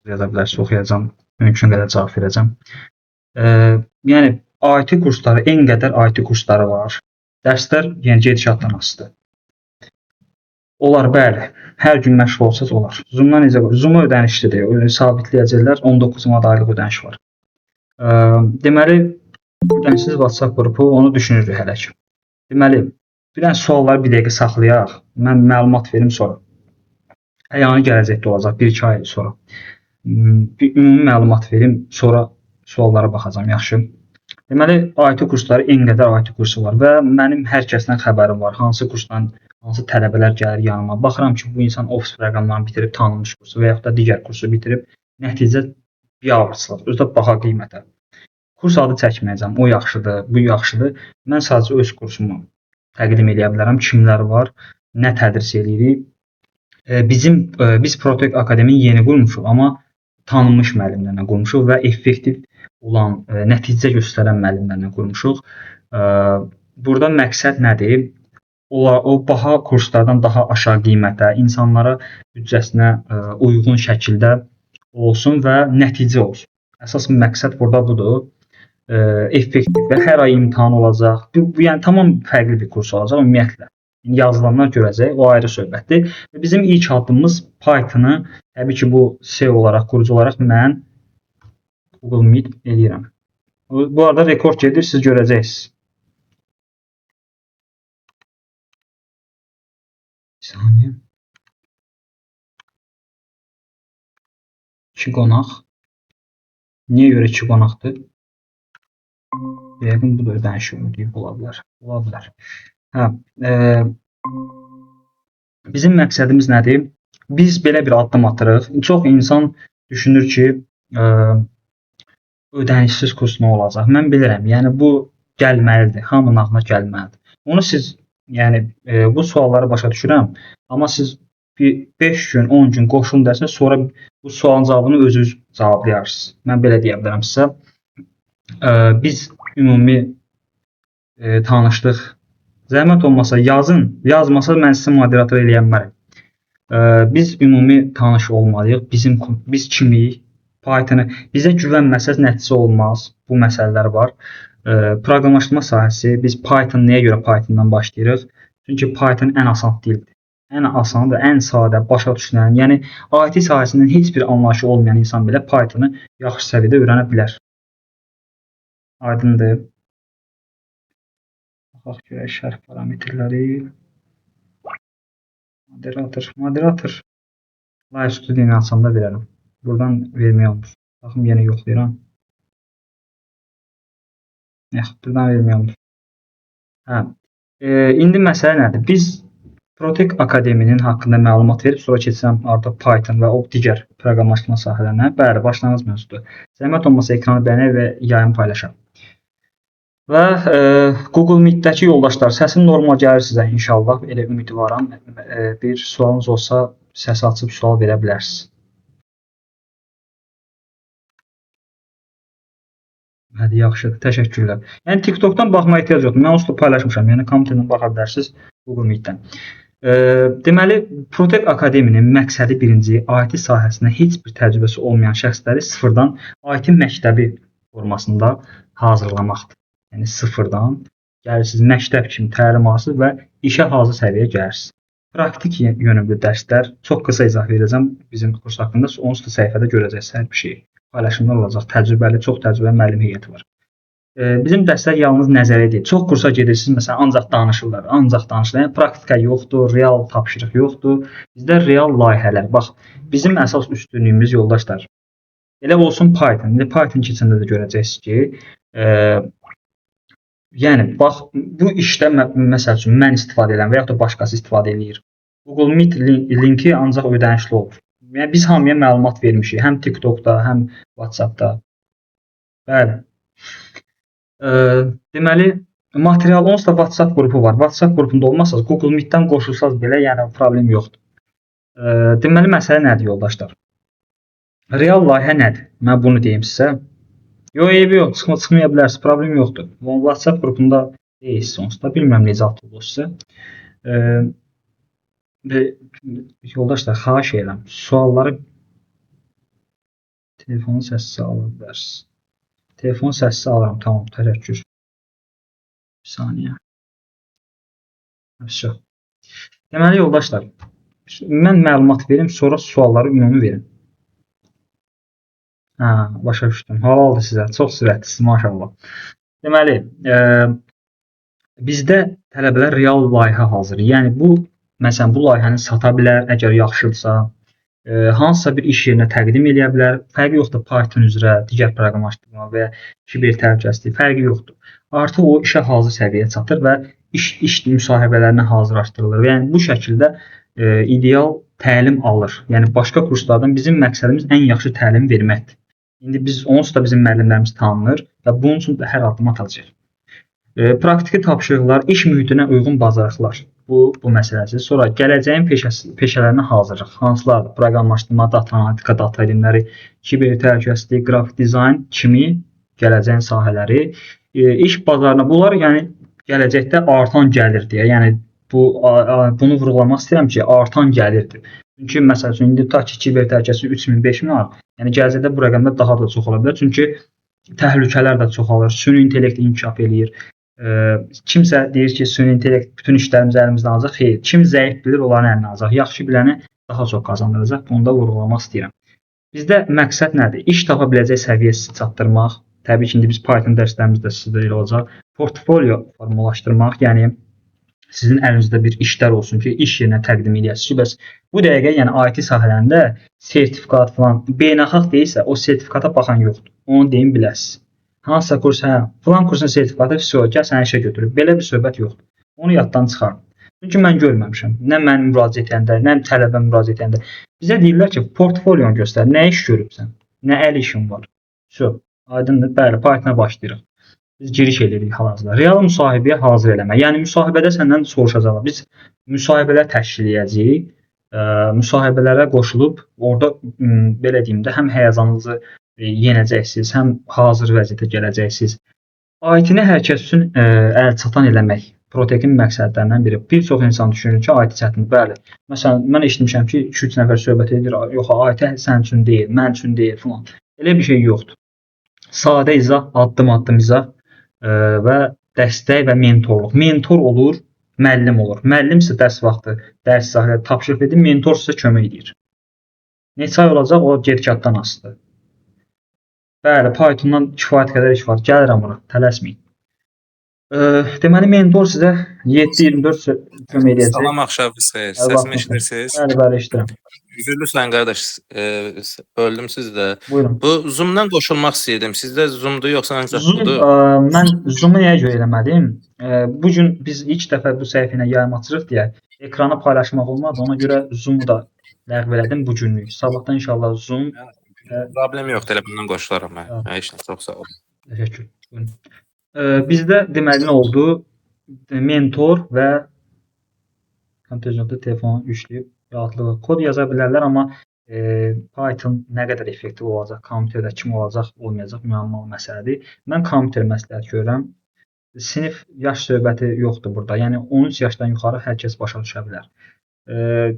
Yaza bilərsiniz, oxuyacağam. Mümkün qədər cavab verəcəm. Yəni IT kursları, en qədər IT kursları var. Dərslər yəni gedişatdan asılıdır. Olar, bəli. Hər gün məşğul olsaz olar. Zoom-dan necə? Zoom-a ödənişlidir. Sabitləyəcəklər. 19 manat aylıq ödəniş var. Deməli, ödənişsiz WhatsApp qrupu, onu düşünürük hələ ki. Deməli, bir dənə sualları bir dəqiqə saxlayaq. Mən məlumat verim sonra. Əyani gələcəkdə olacaq, 1-2 ay sonra. Bir ümumi məlumat verim, sonra suallara baxacağam, yaxşı. Deməli, IT kursları, en qədər IT kursu var və mənim hər kəsdən xəbərim var. Hansı kursdan, hansı tələbələr gəlir yanıma. Baxıram ki, bu insan Office proqramlarını bitirib, tanınmış kursu və yaxud da digər kursu bitirib, nəticə biabırçılıq, özü də baha qiymətə. Kurs adı çəkməyəcəm, o yaxşıdır, bu yaxşıdır. Mən sadəcə öz kursumu təqdim eləyə bilərəm. Kimlər var, nə tədris eləyirik. Biz Protek Akademini yeni qurmuşuq, amma tanınmış müəllimlərlə qurmuşuq və effektiv olan, nəticə göstərən müəllimlərlə qurmuşuq. Burada məqsəd nədir? O baha kurslardan daha aşağı qiymətə, insanlara büdcəsinə uyğun şəkildə olsun və nəticə olsun. Əsas məqsəd burada budur. Effektiv və hər ay imtahan olacaq. Bu yəni tamam fərqli bir kurs olacaq ümumiyyətlə. Yazılanlar görəcək, o ayrı söhbətdir. Və bizim ilk addımımız Python-ı, təbii ki, bu CEO olaraq, qurucu olaraq mən Google Meet eləyirəm. Bu arada rekord gedir, siz görəcəksiniz. Bir saniyə. 2 qonaq. Niyə görə 2 qonaqdır? Yəqin bu da ödənişi ödəyib ola bilər. Ola bilər. Hə, bizim məqsədimiz nədir? Biz belə bir addım atırıq. Çox insan düşünür ki, ödənişsiz kurs nə olacaq? Mən bilirəm, yəni bu gəlməlidir. Hamının ağlına gəlməlidir. Onu siz, yəni bu sualları başa düşürəm, amma siz bir 5 gün, 10 gün qoşulun dərsinə, sonra bu sualın cavabını özünüz cavablayarsınız. Mən belə deyə bilərəm sizə. Biz ümumi tanışdıq. Zəhmət olmasa yazın, yazmasa mən sizi moderator eləyə bilmərəm. Biz ümumi tanış olmalıyıq. Biz kimiyik? Python-ı bizə güvənməsəz nəticə olmaz. Bu məsələlər var. Proqramlaşdırma sahəsi, biz Python nəyə görə Python-dan başlayırıq? Çünki Python ən asan dildir. Ən asan və ən sadə, başa düşülən, yəni IT sahəsindən heç bir anlayışı olmayan insan belə Python-ı yaxşı səviyyədə öyrənə bilər. Aydındır. Baxaq görək şərh parametrləri. Moderator, moderator. Live Studio-nu açanda verərəm. Buradan vermək olmur. Baxım, yenə yoxlayıram. Yox, buradan vermək olmur. Hə. İndi məsələ nədir? Biz Protek Akademinin haqqında məlumat verib, sonra keçirəm artıq Python və o digər proqramlaşdırma sahələrinə. Bəli, başlanğıc mövzudur. Zəhmət olmasa ekranı bəyənək və yayımı paylaşaq. Və Google Meet-dəki yoldaşlar, səsim normal gəlir sizə inşallah. Elə ümidvaram. Bir sualınız olsa səs açıb sual verə bilərsiniz. Hadi, yaxşı, təşəkkürlər. Yəni TikTokdan baxmaya ehtiyac yoxdur. Mən onsuz da paylaşmışam. Yəni kompüterdən baxa bilərsiniz Google Meet-dən. Deməli, Protek Akademinin məqsədi birinci, IT sahəsində heç bir təcrübəsi olmayan şəxsləri sıfırdan IT məktəbi formasında hazırlamaqdır. Yəni sıfırdan gəlirsiniz, məktəb kimi təlim alırsınız və işə hazır səviyyəyə gəlirsiniz. Praktik yönümlü dərslər, çox qısa izah verəcəm bizim kurs haqqında. Onsuz da səhifədə görəcəksiniz hər bir şeyi. Paylaşımlar olacaq, təcrübəli, çox təcrübəli müəllim heyəti var. Bizim dərslər yalnız nəzəri deyil. Çox kursa gedirsiniz, məsələn, ancaq danışırlar, ancaq danışırlar. Yəni praktika yoxdur, real tapşırıq yoxdur. Bizdə real layihələr. Bax, bizim əsas üstünlüyümüz yoldaşlar. Elə olsun Python. İndi Python keçəndə də görəcəksiniz ki, yəni bax, bu işdə məsəl üçün mən istifadə edirəm və yaxud da başqası istifadə eləyir. Google Meet linki ancaq ödənişli olur. Yəni biz hamıya məlumat vermişik, həm TikTokda, həm WhatsAppda. Bəli. Deməli, material onsuz da WhatsApp qrupu var. WhatsApp qrupunda olmasanız, Google Meet-dən qoşulsanız belə, yəni problem yoxdur. Deməli, məsələ nədir yoldaşlar? Real layihə nədir? Mən bunu deyim sizə. Yox, eybi yox, çıxmaya bilərsiniz, problem yoxdur. WhatsApp qrupunda deyilsiniz onsuz da, bilmirəm necə atılır sizə. Yoldaşlar, xahiş edirəm, sualları Telefonu səssiz ala bilərsiniz. Telefonu səssiz alıram, tamam, təşəkkür. Bir saniyə. Vəsə. Deməli yoldaşlar, mən məlumat verim, sonra sualları ümumi verin. Hə, başa düşdüm. Halaldır sizə. Çox sürətlisiniz, maşallah. Deməli, bizdə tələbələr real layihə hazırlayır. Yəni bu, məsələn, bu layihəni sata bilər, əgər yaxşıdırsa, hansısa bir iş yerinə təqdim eləyə bilər. Fərqi yoxdur Python üzrə, digər proqramlaşdırma və ya kiber təhlükəsizlik, fərqi yoxdur. Artıq o işə hazır səviyyəyə çatır və iş müsahibələrinə hazırlaşdırılır. Yəni bu şəkildə ideal təlim alır. Yəni başqa kurslardan bizim məqsədimiz ən yaxşı təlim verməkdir. İndi biz onsuz da bizim müəllimlərimiz tanınır və bunun üçün də hər addım atacağıq. Praktiki tapşırıqlar, iş mühitinə uyğun bacarıqlar. Bu məsələsi. Sonra gələcəyin peşələrinə hazırlıq. Hansılardır? Proqramlaşdırma, data analitika, data elmləri, kiber təhlükəsizlik, qrafik dizayn kimi gələcəyin sahələri. İş bazarına bunlar, yəni gələcəkdə artan gəlir deyə. Yəni bunu vurğulamaq istəyirəm ki, artan gəlirdir. Çünki məsəl üçün indi tutaq ki, kiber təhlükəsizlik 3000, 5000 manat. Yəni gələcəkdə bu rəqəmlər daha da çox ola bilər. Çünki təhlükələr də çoxalır, süni intellekt inkişaf eləyir. Kimsə deyir ki, süni intellekt bütün işlərimizi əlimizdən alacaq. Xeyr, kim zəif bilir, onların əlinə alacaq. Yaxşı biləni daha çox qazandıracaq. Bunu da vurğulamaq istəyirəm. Bizdə məqsəd nədir? İş tapa biləcək səviyyəyə çatdırmaq. Təbii ki, indi biz Python dərslərimizdə sizdə elə olacaq. Portfolio formalaşdırmaq, yəni sizin əlinizdə bir işlər olsun ki, iş yerinə təqdim eləyəsiniz. Bəs bu dəqiqə, yəni IT sahələrində sertifikat falan beynəlxalq deyilsə, o sertifikata baxan yoxdur. Onu deyim biləsiniz. Hansısa kurs, hə, filan kursun sertifikatı, vəsə, gəl səni işə götürür. Belə bir söhbət yoxdur. Onu yaddan çıxarın. Çünki mən görməmişəm. Nə mən müraciət edəndə, nə tələbə müraciət edəndə. Bizə deyirlər ki, portfolionu göstər, nə iş görübsən, nə əl işin var. Vəsə, aydındır. Bəli, Pythona başlayırıq. Biz giriş edirik hal-hazırda. Real müsahibəyə hazır eləmə. Yəni müsahibədə səndən soruşacaqlar. Biz müsahibələr təşkil edəcəyik. Müsahibələrə qoşulub orada belə deyim də, həm həyəcanınızı yenəcəksiniz, həm hazır vəziyyətə gələcəksiniz. IT-ni hər kəs üçün əl çatan eləmək Protekin məqsədlərindən biri. Bir çox insan düşünür ki, IT çətindir. Bəli. Məsələn, mən eşitmişəm ki, 2-3 nəfər söhbət edir, yox, IT sənin üçün deyil, mən üçün deyil filan. Elə bir şey yoxdur. Sadə izah, addım-addım izah və dəstək və mentorluq. Mentor olur, müəllim olur. Müəllim isə dərs vaxtı, dərs izah edir, tapşırıq verir, mentor sizə kömək edir. Neçə ay olacaq, o gedişatdan asılıdır. Bəli, Pythondan kifayət qədər iş var. Gəlirəm ora, tələsməyin. Deməli, mentor sizə 7-24 kömək edəcək. Salam, axşamınız xeyir. Səsimi eşidirsiniz? Bəli, bəli, eşidirəm. Üzr lütfən qardaş, böldüm sizi də. Buyurun. Bu Zoom-dan qoşulmaq istəyirdim. Sizdə Zoom-dur yoxsa ancaq Zoom, budur? Mən Zoom-u nəyə görə eləmədim? Bu gün biz ilk dəfə bu səhifə ilə yayım açırıq deyə ekranı paylaşmaq olmaz. Ona görə Zoom-u da ləğv elədim bu günlük. Sabahdan inşallah Zoom. Problem yoxdur, elə bundan qoşularam mən. Heç nə, çox sağ olun. Təşəkkür. Buyurun. Bizdə deməli nə oldu? Mentor və kompüterdə telefonu yükləyib rahatlıqla kod yaza bilərlər, amma Python nə qədər effektiv olacaq, kompüterdə kim olacaq, olmayacaq müəmmalı məsələdir. Mən kompüter məsləhət görürəm. Sinif yaş söhbəti yoxdur burada. Yəni 13 yaşdan yuxarı hər kəs başa düşə bilər.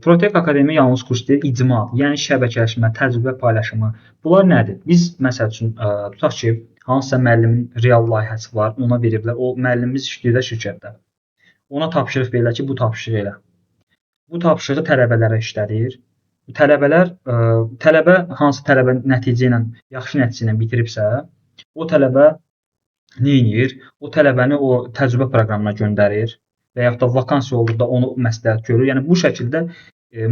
Protek Akademi yalnız kurs deyil, icma, yəni şəbəkələşmə, təcrübə paylaşımı. Bunlar nədir? Biz məsəl üçün tutaq ki, hansısa müəllimin real layihəsi var, ona veriblər. O müəllimimiz işləyir də şirkətdə. Ona tapşırıq verirlər ki, bu tapşırığı elə. Bu tapşırığı tələbələrə işlədir. Tələbələr, tələbə hansı tələbə nəticə ilə, yaxşı nəticə ilə bitiribsə, o tələbə nə edir? O tələbəni o təcrübə proqramına göndərir və yaxud da vakansiya olduqda onu məsləhət görür. Yəni bu şəkildə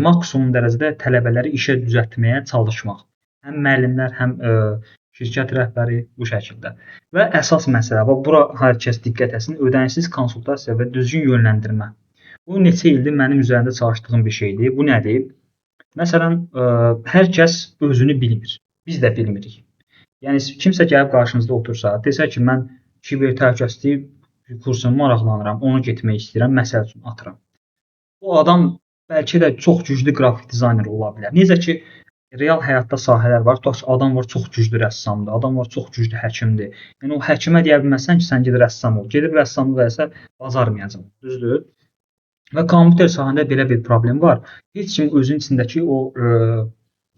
maksimum dərəcədə tələbələri işə düzəltməyə çalışmaq. Həm müəllimlər, həm şirkət rəhbəri bu şəkildə. Və əsas məsələ, bax bura hər kəs diqqət etsin, ödənişsiz konsultasiya və düzgün yönləndirmə. Bu neçə ildir mənim üzərində çalışdığım bir şeydir. Bu nədir? Məsələn, hər kəs özünü bilmir. Biz də bilmirik. Yəni kimsə gəlib qarşınızda otursa, desə ki, mən kiber təhlükəsizlik kursuna maraqlanıram, onu getmək istəyirəm, məsəl üçün atıram. O adam bəlkə də çox güclü qrafik dizayner ola bilər. Necə ki, real həyatda sahələr var. Tutaq ki, adam var çox güclü rəssamdır, adam var çox güclü həkimdir. Yəni o həkimə deyə bilməzsən ki, sən gedib rəssam ol. Gedib rəssamlıq eləsə bacarmayacaq. Düzdür? Və kompüter sahəsində belə bir problem var. Heç kim özünün içindəki o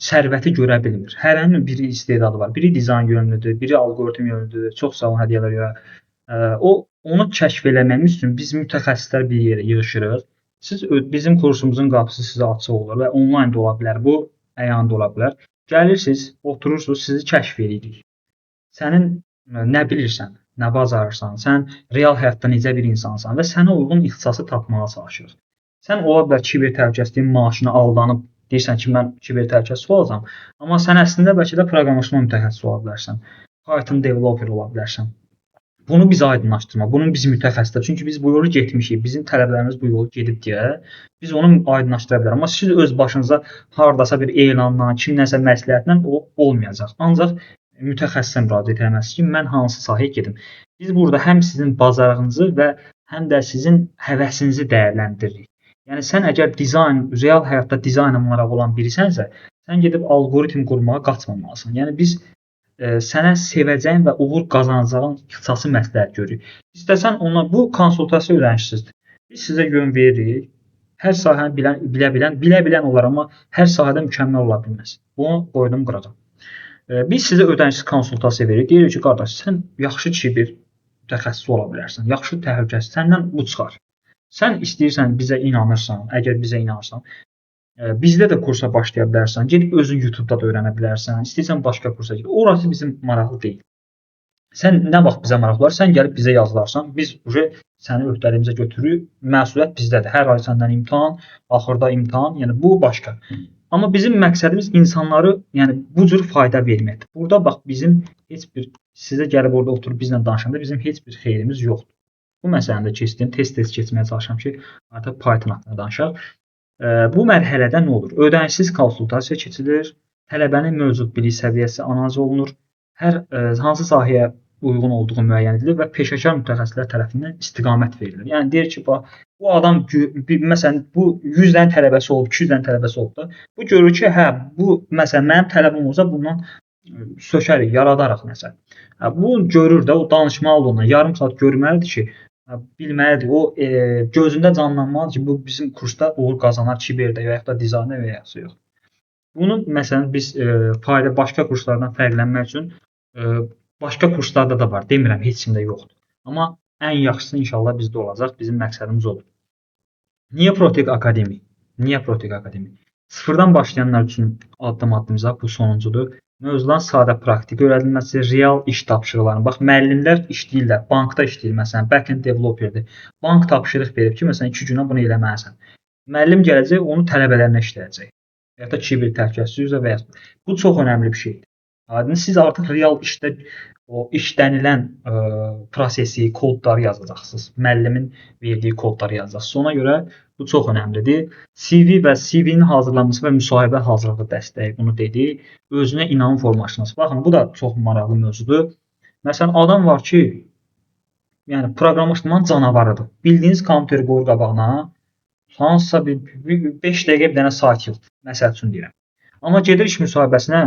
sərvəti görə bilmir. Hərənin bir istedadı var. Biri dizayn yönlüdür, biri alqoritm yönlüdür. Çox sağ olun hədiyyələrə görə. Onu kəşf eləməyimiz üçün biz mütəxəssislər bir yerə yığışırıq. Siz bizim kursumuzun qapısı sizə açıq olur və onlayn da ola bilər, bu əyan da ola bilər. Gəlirsiniz, oturursunuz, sizi kəşf edirik. Sənin nə bilirsən, nə bacarırsan, sən real həyatda necə bir insansan və sənə uyğun ixtisası tapmağa çalışırıq. Sən ola bilər kiber təhlükəsizliyin maaşına aldanıb deyirsən ki, mən kiber təhlükəsizlik olacağam, amma sən əslində bəlkə də proqramlaşma mütəxəssisi ola bilərsən, Python developer ola bilərsən. Bunu biz aydınlaşdırmaq, bunu biz mütəxəssislər, çünki biz bu yolu getmişik, bizim tələbələrimiz bu yolu gedib deyə biz onu aydınlaşdıra bilərik. Amma siz öz başınıza hardasa bir elanla, kimdənsə məsləhətlə o olmayacaq. Ancaq mütəxəssisə müraciət etməlisiniz ki, mən hansı sahəyə gedim. Biz burada həm sizin bacarığınızı və həm də sizin həvəsinizi dəyərləndiririk. Yəni sən əgər dizayn, real həyatda dizayna marağı olan birisənsə, sən gedib alqoritm qurmağa qaçmamalısan. Yəni biz sənə sevəcəyin və uğur qazanacağın ixtisası məsləhət görürük. İstəsən ona bu konsultasiya ödənişsizdir. Biz sizə yön veririk. Hər sahəni bilə bilən olar, amma hər sahədə mükəmməl ola bilməz. Bunu qoydum qırağa. Biz sizə ödənişsiz konsultasiya veririk. Deyirik ki, qardaş, sən yaxşı kiber mütəxəssis ola bilərsən, yaxşı təhlükəsiz, səndən bu çıxar. Sən istəyirsən, bizə inanırsan, əgər bizə inanırsan, bizdə də kursa başlaya bilərsən, gedib özün YouTube-da da öyrənə bilərsən, istəyirsən başqa kursa ged. Orası bizim maraqlı deyil. Sən nə vaxt bizə maraqlı olar, sən gəlib bizə yazılarsan, biz uje səni öhdəliyimizə götürürük, məsuliyyət bizdədir. Hər ay səndən imtahan, axırda imtahan, yəni bu başqa. Amma bizim məqsədimiz insanları, yəni bu cür fayda verməkdir. Burada bax bizim heç bir, sizə gəlib orada oturub bizlə danışanda bizim heç bir xeyrimiz yoxdur. Bu məsələni də keçdim, tez-tez keçməyə çalışıram ki, artıq Python haqqında danışaq. Bu mərhələdə nə olur? Ödənişsiz konsultasiya keçilir, tələbənin mövcud bilik səviyyəsi analiz olunur, hər hansı sahəyə uyğun olduğu müəyyən edilir və peşəkar mütəxəssislər tərəfindən istiqamət verilir. Yəni deyir ki, bax, bu adam məsələn bu 100 dənə tələbəsi olub, 200 dənə tələbəsi olub da, bu görür ki, hə, bu məsələn mənim tələbim olsa bundan sökərik, yaradaraq nəsə. Hə, bu görür də, o danışmalıdır ondan, yarım saat görməlidir ki, bilməlidir, o gözündə canlanmalıdır ki, bu bizim kursda uğur qazanar kiberdə və yaxud da dizaynda və yaxud yox. Bunu məsələn biz fayda başqa kurslardan fərqlənmək üçün başqa kurslarda da var, demirəm heç kimdə yoxdur. Amma ən yaxşısı inşallah bizdə olacaq, bizim məqsədimiz odur. Niyə Protek Akademi? Niyə Protek Akademi? Sıfırdan başlayanlar üçün addım-addımıza bu sonuncudur. Mövzuların sadə praktik öyrədilməsi, real iş tapşırıqlarını. Bax, müəllimlər işləyirlər, bankda işləyir, məsələn, backend developerdir. Bank tapşırıq verib ki, məsələn, 2 günə bunu eləməlisən. Müəllim gələcək, onu tələbələrinə işləyəcək. Və ya da kiber təhlükəsizlik üzrə və ya bu çox önəmli bir şeydir. Aydın, siz artıq real işdə o işlənilən prosesi, kodları yazacaqsınız. Müəllimin verdiyi kodları yazacaqsınız. Ona görə bu çox önəmlidir. CV və CV-nin hazırlanması və müsahibə hazırlığı dəstəyi bunu dedi. Özünə inam formalaşdırması. Baxın, bu da çox maraqlı mövzudur. Məsələn, adam var ki, yəni proqramlaşdırmanın canavarıdır. Bildiyiniz kompüteri qoyur qabağına, hansısa bir 5 dəqiqə bir dənə sayt yoxdur. Məsəl üçün deyirəm. Amma gedir iş müsahibəsinə,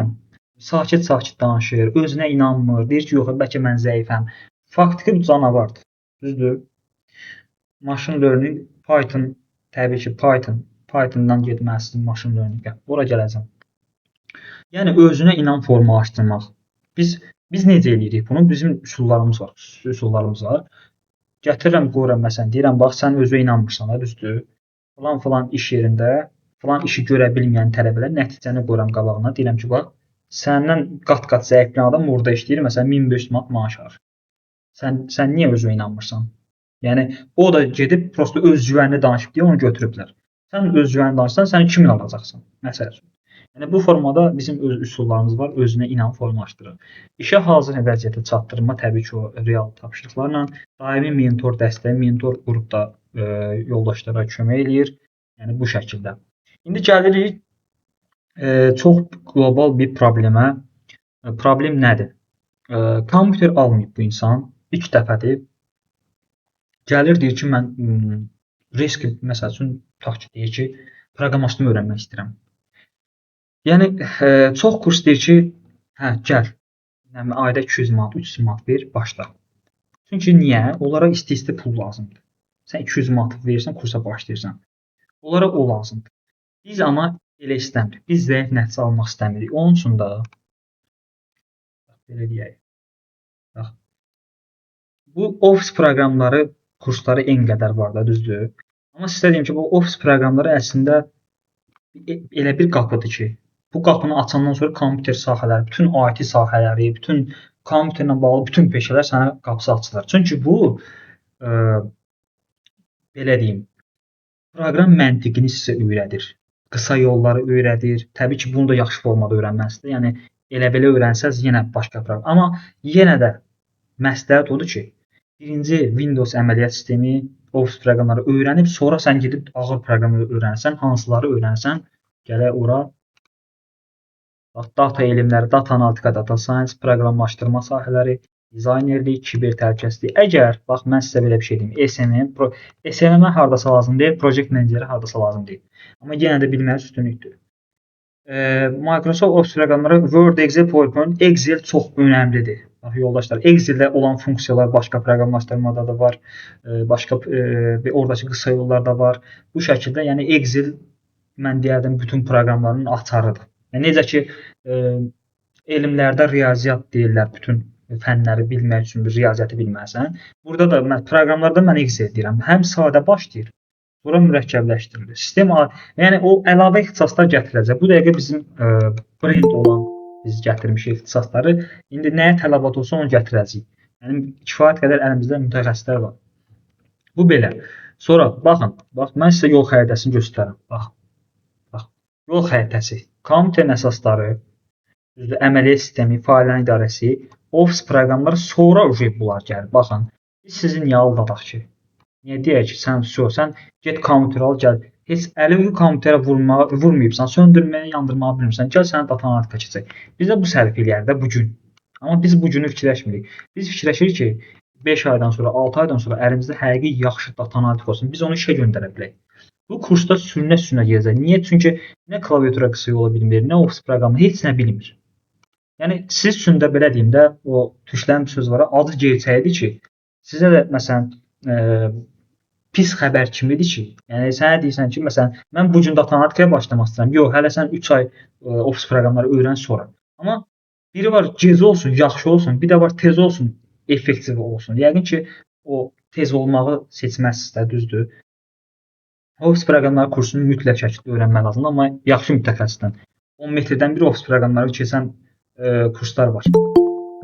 sakit-sakit danışır, özünə inanmır, deyir ki, yox, bəlkə mən zəifəm. Faktiki bu canavardır. Düzdür? Machine learning, Python, təbii ki, Pythondan getməlisiniz machine learning-ə. Ora gələcəm. Yəni özünə inam formalaşdırmaq. Biz necə eləyirik bunu? Bizim üsullarımız var, xüsusi üsullarımız var. Gətirirəm, qoyuram məsələn, deyirəm, bax, sən özünə inanmırsan, da, düzdür? Filan-filan iş yerində, filan işi görə bilməyən tələbələr nəticəni qoyuram qabağına. Deyirəm ki, bax, səndən qat-qat zəif bir adam orada işləyir, məsələn, 1500 manat maaş alır. Sən niyə özünə inanmırsan? Yəni, o da gedib, prosto özgüvənli danışıb deyə onu götürüblər. Sən özgüvənli danışsan, səni kimin alacaqsan? Məsəl üçün. Yəni, bu formada bizim öz üsullarımız var, özünə inam formalaşdırır. İşə hazır vəziyyətə çatdırma, təbii ki, o real tapşırıqlarla, daimi mentor dəstəyi, mentor qrupda yoldaşlara kömək eləyir. Yəni, bu şəkildə. İndi gəlirik çox qlobal bir problemə. Problem nədir? Kompüter almayıb bu insan. İlk dəfədir. Gəlir, deyir ki, mən risk, məsəl üçün, tutaq ki, deyir ki, proqramlaşdırma öyrənmək istəyirəm. Yəni, çox kurs deyir ki, hə, gəl, yəni, ayda 200 manat, 300 manat ver, başla. Çünki niyə? Onlara isti-isti pul lazımdır. Sən 200 manat verirsən, kursa başlayırsan. Onlara o lazımdır. Biz amma Elə istəmirik. Biz zəif nəticə almaq istəmirik. Onun üçün də belə deyək. Bax. Bu Office proqramları kursları en qədər var da, düzdür? Amma sizə deyim ki, bu Office proqramları əslində elə bir qapıdır ki, bu qapını açandan sonra kompüter sahələri, bütün IT sahələri, bütün kompüterlə bağlı bütün peşələr sənə qapısı açılır. Çünki bu belə deyim, proqram məntiqini sizə öyrədir. Qısa yolları öyrədir. Təbii ki, bunu da yaxşı formada öyrənməlisiniz. Yəni elə belə öyrənsəz yenə başqa proqram. Amma yenə də məsləhət odur ki, birinci Windows əməliyyat sistemi, Office proqramları öyrənib, sonra sən gedib ağır proqramları öyrənsən, hansıları öyrənsən, gələk ora. Bax, data elmləri, data analitika, data science, proqramlaşdırma sahələri, dizaynerlik, kiber təhlükəsizlik. Əgər, bax, mən sizə belə bir şey deyim, SMM, SMM hardasa lazım deyil, project manager hardasa lazım deyil. Amma yenə də bilməyi üstünlükdür. Microsoft Office proqramları Word, Excel, PowerPoint, Excel çox önəmlidir. Bax yoldaşlar, Excel-də olan funksiyalar başqa proqramlaşdırmada da var, başqa oradakı qısa yollar da var. Bu şəkildə, yəni Excel mən deyərdim bütün proqramların açarıdır. Yəni necə ki elmlərdə riyaziyyat deyirlər, bütün fənləri bilmək üçün bir riyaziyyatı bilməlisən. Burada da mən proqramlarda mən Excel deyirəm. Həm sadə başlayır, sonra mürəkkəbləşdirilir. Sistem, yəni o əlavə ixtisaslar gətiriləcək. Bu dəqiqə bizim brend olan biz gətirmişik ixtisasları. İndi nəyə tələbat olsa onu gətirəcəyik. Yəni kifayət qədər əlimizdə mütəxəssislər var. Bu belə. Sonra baxın, bax mən sizə yol xəritəsini göstərirəm. Bax. Bax. Yol xəritəsi. Kompüterin əsasları, düzdür, əməliyyat sistemi, faylların idarəsi, Office proqramları, sonra uje bunlar gəlir. Baxın, biz sizi niyə aldadaq ki? Niyə deyək ki, sən vəsə, sən get kompüter al, gəl. Heç əlini kompüterə vurmayıbsan, söndürməyi, yandırmağı bilmirsən. Gəl sənə data analitika keçək. Biz də bu sərf eləyər də bu gün. Amma biz bu günü fikirləşmirik. Biz fikirləşirik ki, 5 aydan sonra, 6 aydan sonra əlimizdə həqiqi yaxşı data analitik olsun. Biz onu işə göndərə bilək. Bu kursda sürünə-sürünə gedəcək. Niyə? Çünki nə klaviatura qısa yola bilmir, nə Office proqramı, heç nə bilmir. Yəni siz üçün də belə deyim də, o türklərin bir sözü var, acı gerçəyidir ki, sizə də məsələn pis xəbər kimidir ki, yəni sənə deyirsən ki, məsələn, mən bu gün data analitikaya başlamaq istəyirəm. Yox, hələ sən 3 ay Office proqramları öyrən sonra. Amma biri var gec olsun, yaxşı olsun, bir də var tez olsun, effektiv olsun. Yəqin ki, o tez olmağı seçməzsiniz də, düzdür? Office proqramları kursunu mütləq şəkildə öyrənmək lazımdır, amma yaxşı mütəxəssisdən. 10 metrdən bir Office proqramları keçən kurslar var.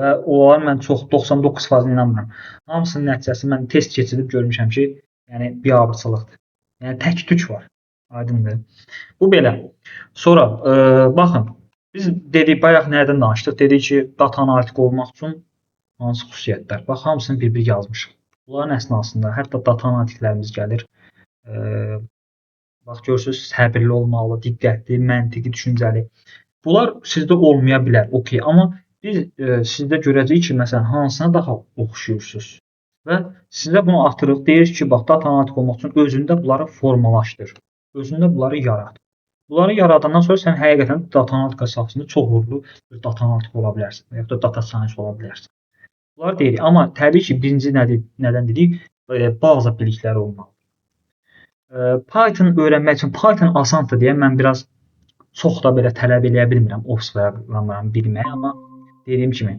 Və onlara mən çox 99% inanmıram. Hamısının nəticəsi mən test keçirib görmüşəm ki, yəni biabırçılıqdır. Yəni tək-tük var. Aydındır. Bu belə. Sonra baxın, biz dedik bayaq nədən danışdıq? Dedik ki, data analitik olmaq üçün hansı xüsusiyyətlər? Bax, hamısını bir-bir yazmışıq. Bunların əsnasında hətta data analitiklərimiz gəlir. Bax görürsüz, səbirli olmalı, diqqətli, məntiqi, düşüncəli. Bunlar sizdə olmaya bilər, okey, amma biz sizdə görəcəyik ki, məsələn, hansına daha oxşayırsınız. Və sizə bunu atırıq, deyirik ki, bax, data analitik olmaq üçün özündə bunları formalaşdır. Özündə bunları yarat. Bunları yaradandan sonra sən həqiqətən data analitika sahəsində çox uğurlu bir data analitik ola bilərsən və yaxud da data science ola bilərsən. Bunları deyirik. Amma təbii ki, birinci nədir, nədən dedik? Baza bilikləri olmalıdır. Python öyrənmək üçün Python asandır deyə mən biraz çox da belə tələb eləyə bilmirəm Office proqramlarını bilməyi, amma dediyim kimi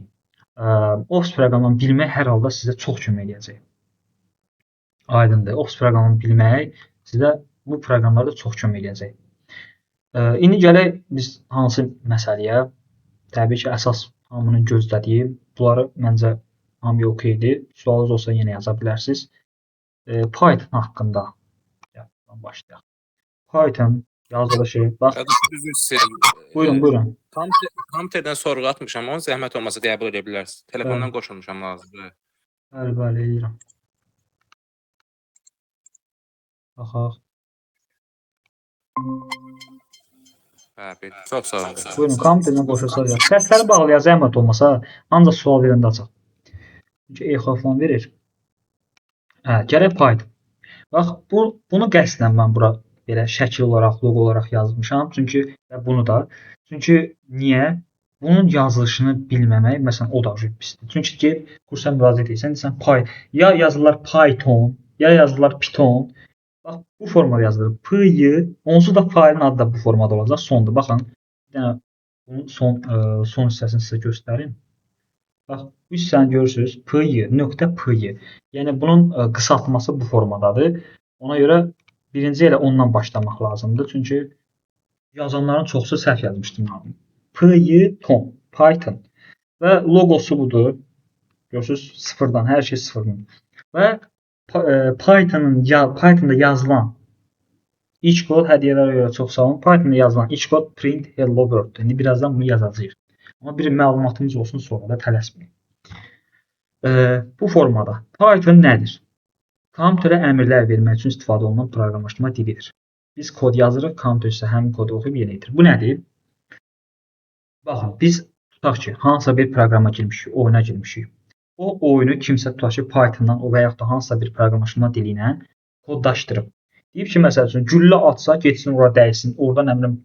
Office proqramlarını bilmək hər halda sizə çox kömək eləyəcək. Aydındır. Office proqramını bilmək sizə bu proqramlarda çox kömək eləyəcək. İndi gələk biz hansı məsələyə? Təbii ki, əsas hamının gözlədiyi, bunları məncə hamıya okeydir. Sualınız olsa yenə yaza bilərsiniz. Python haqqında başlayaq. Python yazılışı. Bax. Üzr istəyirəm. Buyurun, buyurun. Kompüterdən sorğu atmışam, onu zəhmət olmasa qəbul edə bilərsiniz. Telefondan qoşulmuşam, lazımdır. Bəli, bəli, eləyirəm. Baxaq. Hə, çox sağ olun. Buyurun, kompüterdən qoşulsaz. Səsləri bağlayaq, zəhmət olmasa, ancaq sual verəndə açaq. Çünki echo falan verir. Hə, gələk Python. Bax, bunu qəsdən mən bura belə şəkil olaraq, loqo olaraq yazmışam. Çünki və bunu da. Çünki niyə? Bunun yazılışını bilməmək, məsələn, o da pisdir. Çünki gedib kursa müraciət edirsən, deyirsən Python. Ya yazırlar Python, ya yazırlar Python. Bax, bu formada yazılır. Py, onsuz da faylın adı da bu formada olacaq. Sondur. Baxın, bir dənə bunun son hissəsini sizə göstərim. Bax, bu hissəni görürsünüz. Py, nöqtə py. Yəni bunun qısaltması bu formadadır. Ona görə birinci elə ondan başlamaq lazımdır. Çünki yazanların çoxusu səhv yazmışdı. Python, Python və logosu budur. Görürsünüz, sıfırdan, hər şey sıfırdan. Və Pythonda yazılan ilk kod, hədiyyələrə görə çox sağ olun. Pythonda yazılan ilk kod print hello world. İndi birazdan bunu yazacağıq. Amma bir məlumatımız olsun, sonra da tələsməyin. Bu formada Python nədir? Kompüterə əmrlər vermək üçün istifadə olunan proqramlaşdırma dilidir. Biz kod yazırıq, kompüter isə həmin kodu oxuyub yerinə yetirir. Bu nədir? Baxın, biz tutaq ki, hansısa bir proqrama girmişik, oyuna girmişik. O oyunu kimsə tutaq ki, Pythondan o və yaxud da hansısa bir proqramlaşdırma dili ilə kodlaşdırıb. Deyib ki, məsəl üçün, güllə atsa, getsin ora dəysin, orada nə bilim,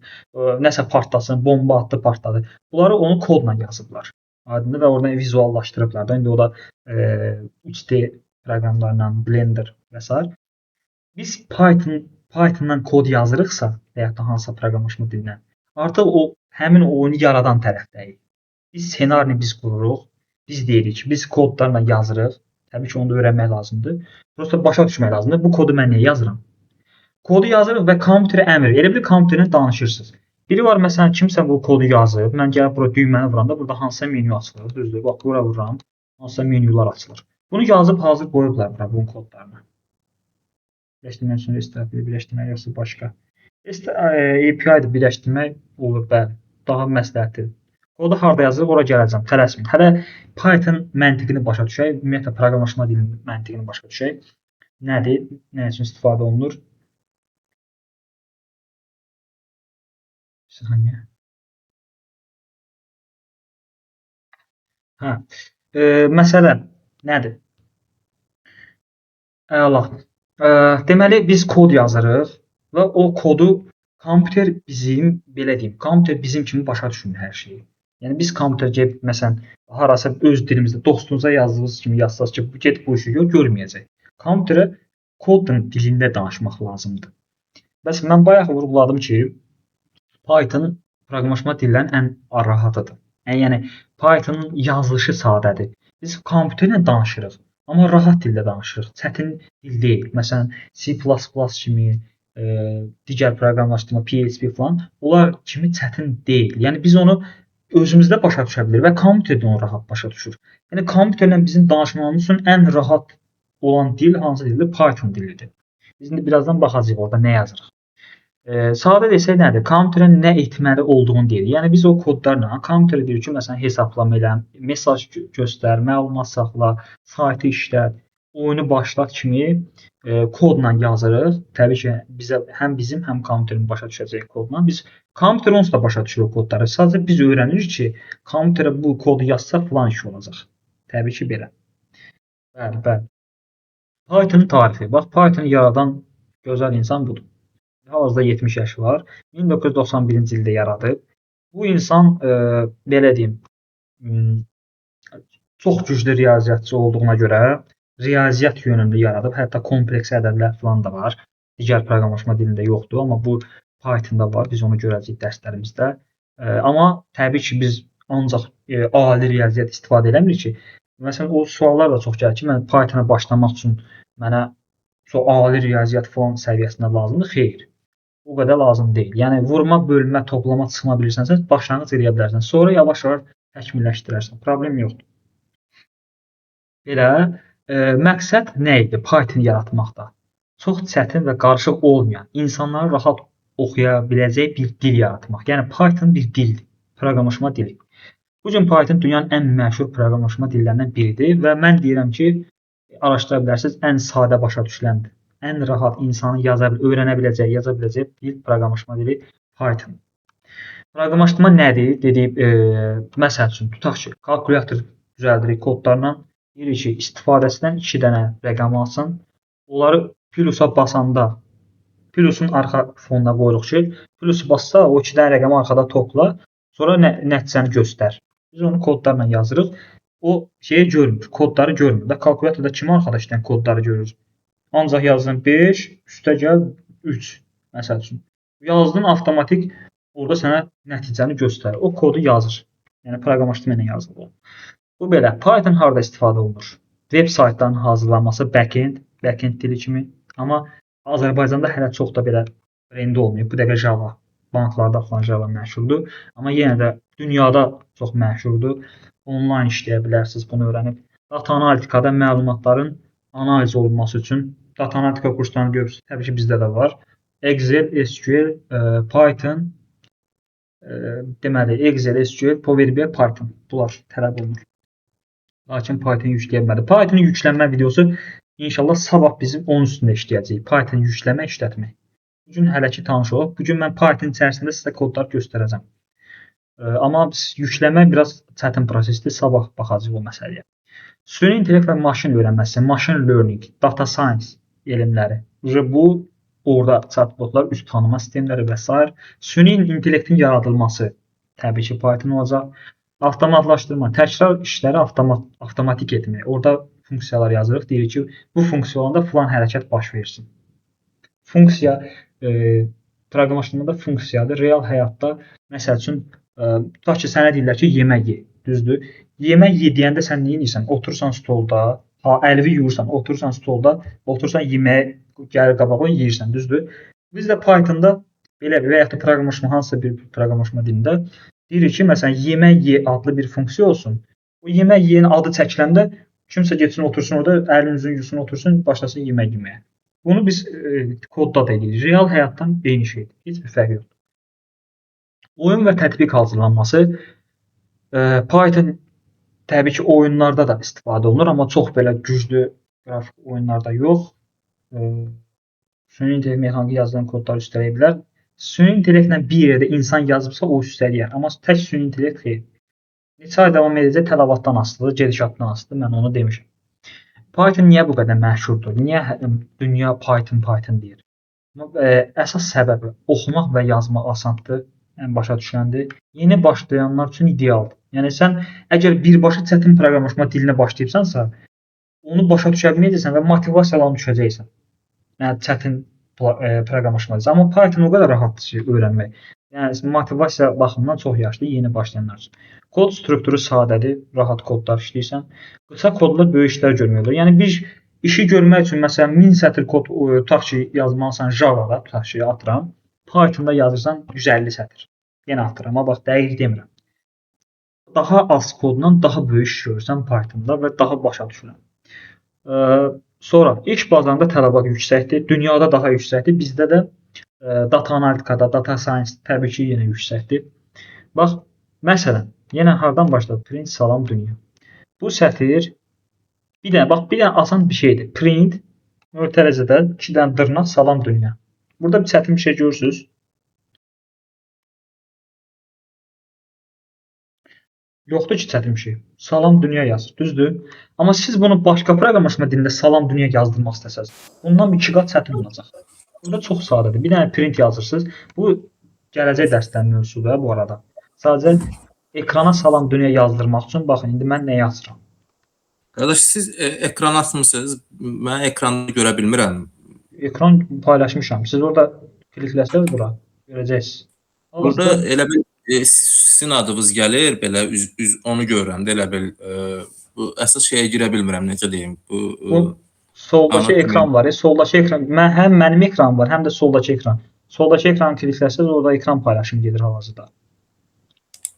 nəsə partlasın, bomba atdı, partladı. Bunları onu kodla yazıblar. Aydındır və oradan vizuallaşdırıblar da. İndi o da 3D proqramlarla, Blender və s. Biz Pythondan kod yazırıqsa və yaxud da hansısa proqramlaşma dilindən, artıq o həmin oyunu yaradan tərəfdəyik. Biz ssenarini biz qururuq. Biz deyirik ki, biz kodlarla yazırıq. Təbii ki, onu da öyrənmək lazımdır. Prosta başa düşmək lazımdır. Bu kodu mən niyə yazıram? Kodu yazırıq və kompüterə əmr. Elə bir kompüterlə danışırsınız. Biri var, məsələn, kimsə bu kodu yazıb. Mən gəlib bura düyməni vuranda burada hansısa menyu açılır. Düzdür? Bax, bura vururam. Hansısa menyular açılır. Bunu yazıb hazır qoyublar bura bunun kodlarını. Birləşdirmək üçün REST API birləşdirmək yoxsa başqa. REST API-də birləşdirmək olur, bəli. Daha məsləhətdir. Kodu harda yazırıq, ora gələcəm. Tələsməyin. Hələ Python məntiqini başa düşək. Ümumiyyətlə proqramlaşma dilinin məntiqini başa düşək. Nədir? Nə üçün istifadə olunur? Bir saniyə. Hə. Məsələ nədir? Əla. Deməli biz kod yazırıq və o kodu kompüter bizim, belə deyim, kompüter bizim kimi başa düşmür hər şeyi. Yəni biz kompüter gedib məsələn harasa öz dilimizdə dostunuza yazdığınız kimi yazsaz ki, get bu işi gör, görməyəcək. Kompüterə kodun dilində danışmaq lazımdır. Bəs mən bayaq vurğuladım ki, Python proqramlaşma dillərinin ən rahatıdır. Yəni Pythonun yazılışı sadədir. Biz kompüterlə danışırıq, amma rahat dildə danışırıq. Çətin dil deyil. Məsələn, C++ kimi, digər proqramlaşdırma, PHP falan, onlar kimi çətin deyil. Yəni biz onu özümüzdə başa düşə bilirik və kompüter də onu rahat başa düşür. Yəni kompüterlə bizim danışmamız üçün ən rahat olan dil hansı dildir? Python dilidir. Biz indi birazdan baxacağıq orada nə yazırıq. Sadə desək nədir? Kompüterə nə etməli olduğunu deyir. Yəni biz o kodlarla kompüterə deyirik ki, məsələn hesablama elə, mesaj göstər, məlumat saxla, saytı işlət, oyunu başlat kimi kodla yazırıq. Təbii ki, bizə həm bizim, həm kompüterin başa düşəcəyi kodla biz kompüter onsuz da başa düşür o kodları. Sadəcə biz öyrənirik ki, kompüterə bu kodu yazsaq filan iş olacaq. Təbii ki, belə. Bəli, bəli. Pythonun tarixi. Bax, Pythonu yaradan gözəl insan budur. Hal-hazırda 70 yaşı var. 1991-ci ildə yaradıb. Bu insan, belə deyim, çox güclü riyaziyyatçı olduğuna görə riyaziyyat yönümlü yaradıb. Hətta kompleks ədədlər falan da var. Digər proqramlaşma dilində yoxdur, amma bu Pythonda var. Biz onu görəcəyik dərslərimizdə. Amma təbii ki, biz ancaq ali riyaziyyat istifadə eləmirik ki. Məsələn, o suallar da çox gəlir ki, mən Pythona başlamaq üçün mənə çox ali riyaziyyat falan səviyyəsində lazımdır. Xeyr. O qədər lazım deyil. Yəni vurma, bölmə, toplama, çıxma bilirsənsə, başlanğıc eləyə bilərsən. Sonra yavaş-yavaş təkmilləşdirərsən. Problem yoxdur. Belə, məqsəd nə idi Python yaratmaqda? Çox çətin və qarışıq olmayan, insanların rahat oxuya biləcəyi bir dil yaratmaq. Yəni Python bir dildir, proqramlaşma dili. Bu gün Python dünyanın ən məşhur proqramlaşma dillərindən biridir və mən deyirəm ki, araşdıra bilərsiniz, ən sadə başa düşüləndir. Ən rahat insanın öyrənə biləcəyi, yaza biləcəyi dil, proqramlaşma dili Python. Proqramlaşdırma nədir? Dediyim, məsəl üçün, tutaq ki, kalkulyator düzəldirik kodlarla. Deyirik ki, istifadəsindən 2 dənə rəqəm alsın. Onları plusa basanda, plusun arxa fonuna qoyuruq ki, plusu bassa, o 2 dənə rəqəmi arxada topla, sonra nəticəni göstər. Biz onu kodlarla yazırıq. O şeyi görmür, kodları görmür. Və kalkulyatorda kimi arxada işləyən kodları görür? Ancaq yazdın 5, üstə gəl 3 məsəl üçün. Yazdın, avtomatik orada sənə nəticəni göstərir. O kodu yazır. Yəni proqramlaşdırma ilə yazılır. Bu belə. Python harda istifadə olunur? Web saytların hazırlanması, backend dili kimi. Amma Azərbaycanda hələ çox da belə trendi olmayıb. Bu dəqiqə Java, banklarda falan Java məşhurdur. Amma yenə də dünyada çox məşhurdur. Onlayn işləyə bilərsiniz bunu öyrənib. Data analitikada məlumatların analiz olunması üçün data analitika kurslarını görürsünüz. Təbii ki, bizdə də var. Excel, SQL, Python, deməli Excel, SQL, Power BI, Python. Bunlar tələb olunur. Lakin Python yükləyə bilmədi. Python yüklənmə videosu inşallah sabah bizim onun üstündə işləyəcəyik. Python yükləmə, işlətmək. Bu gün hələ ki tanış olaq. Bu gün mən Python içərisində sizə kodlar göstərəcəm. Amma yükləmə biraz çətin prosesdir. Sabah baxacağıq o məsələyə. Süni intellekt və maşın öyrənməsi, machine learning, data science elmləri. Bu orada chatbotlar, üz tanıma sistemləri və sair. Süni intellektin yaradılması təbii ki, Python olacaq. Avtomatlaşdırma, təkrar işləri avtomatik etmək. Orada funksiyalar yazırıq. Deyirik ki, bu funksiya olanda filan hərəkət baş versin. Funksiya proqramlaşdırmada funksiyadır. Real həyatda məsəl üçün tutaq ki, sənə deyirlər ki, yemək ye, düzdür? Yemək ye deyəndə sən nə edirsən? Oturursan stolda, ha, əlini yuyursan, oturursan stolda, oturursan yeməyə gəlir qabağa yeyirsən, düzdür? Biz də Pythonda belə və yaxud da proqramlaşma hansısa bir proqramlaşma dilində deyirik ki, məsələn, yemək ye adlı bir funksiya olsun. O yemək yeyin adı çəkiləndə kimsə getsin otursun orada, əlini üzünü yusun, otursun, başlasın yemək yeməyə. Bunu biz kodda da edirik. Real həyatdan eyni şeydir. Heç bir fərqi yoxdur. Oyun və tətbiq hazırlanması. Python təbii ki, oyunlarda da istifadə olunur, amma çox belə güclü qrafik oyunlarda yox. Süni intellekt mexaniki yazılan kodları üstələyə bilər. Süni intellektlə bir yerdə insan yazıbsa, o üstələyər. Amma tək süni intellekt xeyr. Neçə ay davam edəcək tələbatdan asılıdır, gedişatdan asılıdır. Mən onu demişəm. Python niyə bu qədər məşhurdur? Niyə dünya Python, Python deyir? Əsas səbəbi oxumaq və yazmaq asandır. Yəni başa düşəndir. Yeni başlayanlar üçün idealdır. Yəni sən əgər birbaşa çətin proqramlaşma dilinə başlayıbsansa, onu başa düşə bilməyəcəksən və motivasiyalan düşəcəksən. Yəni çətin proqramlaşma dili. Amma Python o qədər rahatdır ki, öyrənmək. Yəni motivasiya baxımından çox yaxşıdır yeni başlayanlar üçün. Kod strukturu sadədir, rahat kodlar işləyirsən. Qısa kodla böyük işlər görmək olur. Yəni bir işi görmək üçün məsələn 1000 sətr kod tutaq ki, yazmalısan Java-da, tutaq ki, atıram. Python-da yazırsan 150 sətr. Yenə atıram, amma bax dəqiq demirəm. Daha az kodla daha böyük iş görürsən Python-da və daha başa düşürəm. Sonra iş bazarında tələbat yüksəkdir. Dünyada daha yüksəkdir. Bizdə də data analitikada, data science təbii ki, yenə yüksəkdir. Bax, məsələn, yenə hardan başladı? Print salam dünya. Bu sətir bir dənə, bax, bir dənə asan bir şeydir. Print mötərizədə 2 dənə dırnaq salam dünya. Burada bir çətin bir şey görürsünüz. Yoxdur ki, çətin bir şey. Salam dünya yazır, düzdür? Amma siz bunu başqa proqramlaşma dilində salam dünya yazdırmaq istəsəz, bundan 2 qat çətin olacaq. Burada çox sadədir. Bir dənə print yazırsınız. Bu gələcək dərslərin mövzusudur bu arada. Sadəcə ekrana salam dünya yazdırmaq üçün baxın indi mən nə yazıram. Qardaş, siz ekran açmısınız. Mən ekranda görə bilmirəm. Ekran paylaşmışam. Siz orada klikləsəniz bura görəcəksiniz. Burada elə bil sizin adınız gəlir, belə üz onu görürəm də elə bil bu əsas şeyə girə bilmirəm, necə deyim. Bu soldakı ekran var. Soldakı ekran. Mən həm mənim ekranım var, həm də soldakı ekran. Soldakı ekranı klikləsəniz orada ekran paylaşımı gedir hal-hazırda.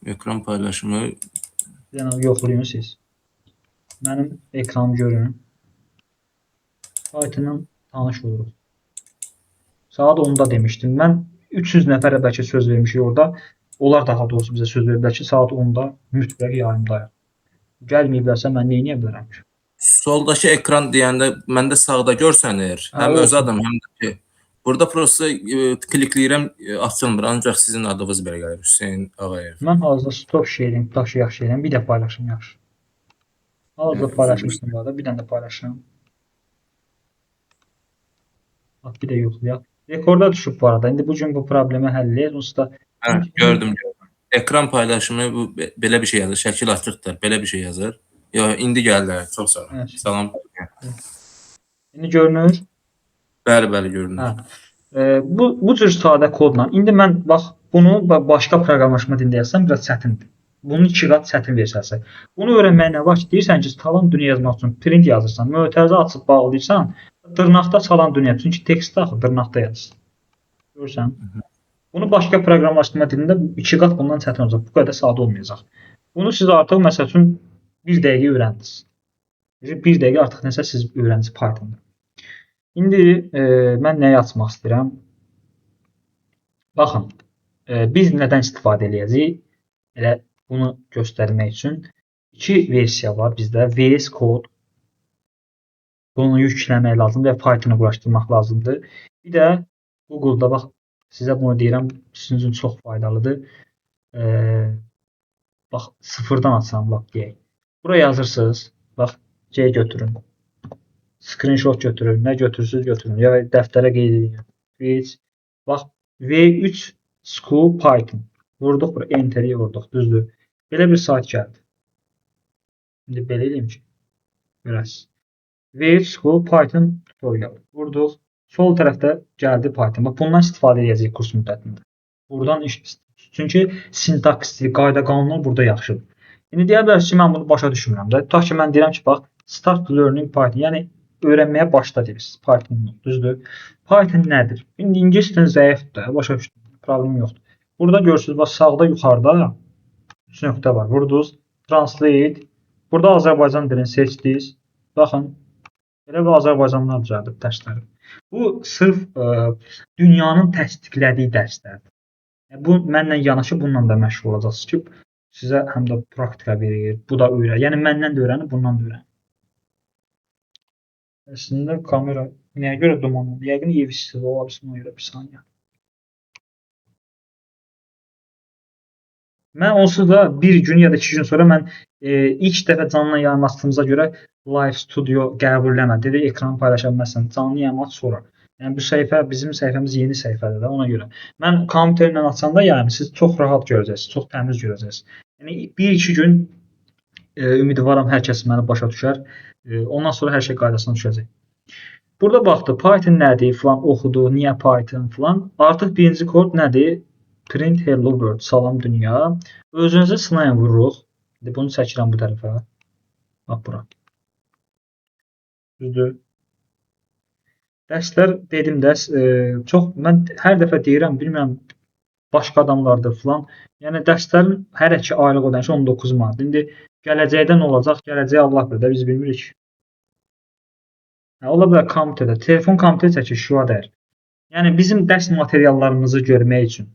Ekran paylaşımı. Yəni yoxlayın siz. Mənim ekranımı görün. Python-la tanış oluruq. Saat 10-da demişdim. Mən 300 nəfərə bəlkə söz vermişik orada. Onlar daha doğrusu bizə söz veriblər ki, saat 10-da mütləq yayımdayıq. Gəlməyiblərsə mən nə edə bilərəm ki? Soldakı ekran deyəndə məndə sağda görsənir. Həm öz adım, həm də ki. Burada prosta klikləyirəm, açılmır. Ancaq sizin adınız belə gəlir, Hüseyn Ağayev. Mən hazırda stop sharing, tutaq ki, yaxşı eləyəm. Bir də paylaşım yaxşı. Hazırda paylaşmışdım bu arada. Bir dənə də paylaşıram. Bax, bir də yoxlayaq. Rekorda düşüb bu arada. İndi bu gün bu problemi həll eləyək. Onsuz da Hə, gördüm. Ekran paylaşımı bu belə bir şey yazır. Şəkil açıqdır. Belə bir şey yazır. Yox, indi gəldi. Çox sağ olun. Evet. Salam. İndi görünür. Bəli, bəli, görünür. Hə. Bu cür sadə kodla. İndi mən bax bunu başqa proqramlaşma dilində yazsam biraz çətindir. Bunun 2 qat çətin versiyası. Bunu öyrənməyə nə var ki, deyirsən ki, salam dünya yazmaq üçün print yazırsan, mötərizə açıb bağlayırsan, dırnaqda salam dünya, çünki tekstdə axı dırnaqda yazırsan. Görürsən? Bunu başqa proqramlaşdırma dilində 2 qat bundan çətin olacaq. Bu qədər sadə olmayacaq. Bunu siz artıq məsəl üçün 1 dəqiqə öyrəndiniz. 1 dəqiqə artıq nəsə siz öyrəndiniz Pythonda. İndi mən nəyi açmaq istəyirəm? Baxın, biz nədən istifadə eləyəcəyik? Elə bunu göstərmək üçün 2 versiya var bizdə. VS Code, bunu yükləmək lazımdır və Pythonu quraşdırmaq lazımdır. Bir də Google-da bax, sizə bunu deyirəm, sizin üçün çox faydalıdır. Bax, sıfırdan açıram, lap deyək. Bura yazırsınız, bax, C götürün. Screenshot götürün, nə götürürsünüz götürün. Ya dəftərə qeyd edin. Bax, V3 School Python. Vurduq bura, Enter-i vurduq, düzdür. Belə bir sayt gəldi. İndi belə eləyim ki, görəsiniz. V3 School Python tutorial. Vurduq. Sol tərəfdə gəldi Python. Bax, bundan istifadə edəcəyik kurs müddətində. Buradan iş, çünki sintaksi, qayda qanunlar burada yaxşıdır. İndi deyə bilərsiniz ki, mən bunu başa düşmürəm də. Tutaq ki, mən deyirəm ki, bax, start learning Python, yəni öyrənməyə başla deyirsiniz. Python, düzdür. Python nədir? İndi ingilis dilin zəifdir, başa düşdüm. Problem yoxdur. Burada görürsünüz, bax, sağda yuxarıda 3 nöqtə var. Vurdunuz, translate. Burada Azərbaycan dilini seçdiniz. Baxın, belə bir Azərbaycanlılar düzəldib dərsləri. Bu sırf dünyanın təsdiqlədiyi dərslərdir. Yəni, bu mənlə yanaşı bununla da məşğul olacaqsınız ki, sizə həm də praktika verir, bu da öyrənir. Yəni məndən də öyrənir, bundan da öyrənir. Əslində kamera nəyə görə dumanlıdır? Yəqin ev istidir, ola bilsin ona görə bir saniyə. Mən onsuz da bir gün ya da 2 gün sonra mən ilk dəfə canlı yayım açdığımıza görə Live Studio qəbul eləmədi. Dedi, ekranı paylaşa bilməzsən. Canlı yayım aç sonra. Yəni bu səhifə, bizim səhifəmiz yeni səhifədir də ona görə. Mən kompüterlə açanda yayımı siz çox rahat görəcəksiniz, çox təmiz görəcəksiniz. Yəni 1-2 gün ümidvaram hər kəs məni başa düşər. Ondan sonra hər şey qaydasına düşəcək. Burada baxdı, Python nədir filan oxudu, niyə Python filan. Artıq birinci kod nədir? Print hello world, salam dünya. Özünüzü sınayın vururuq. İndi bunu çəkirəm bu tərəfə. Bax bura. Düzdür. Dərslər dedim də, çox mən hər dəfə deyirəm, bilmirəm başqa adamlardır filan. Yəni dərslərin hər iki aylıq ödənişi 19 manat. İndi gələcəkdə nə olacaq? Gələcəyi Allah bilir də, biz bilmirik. Hə, ola bilər kompüterdə, telefon kompüter çəkir, şua dəyər. Yəni bizim dərs materiallarımızı görmək üçün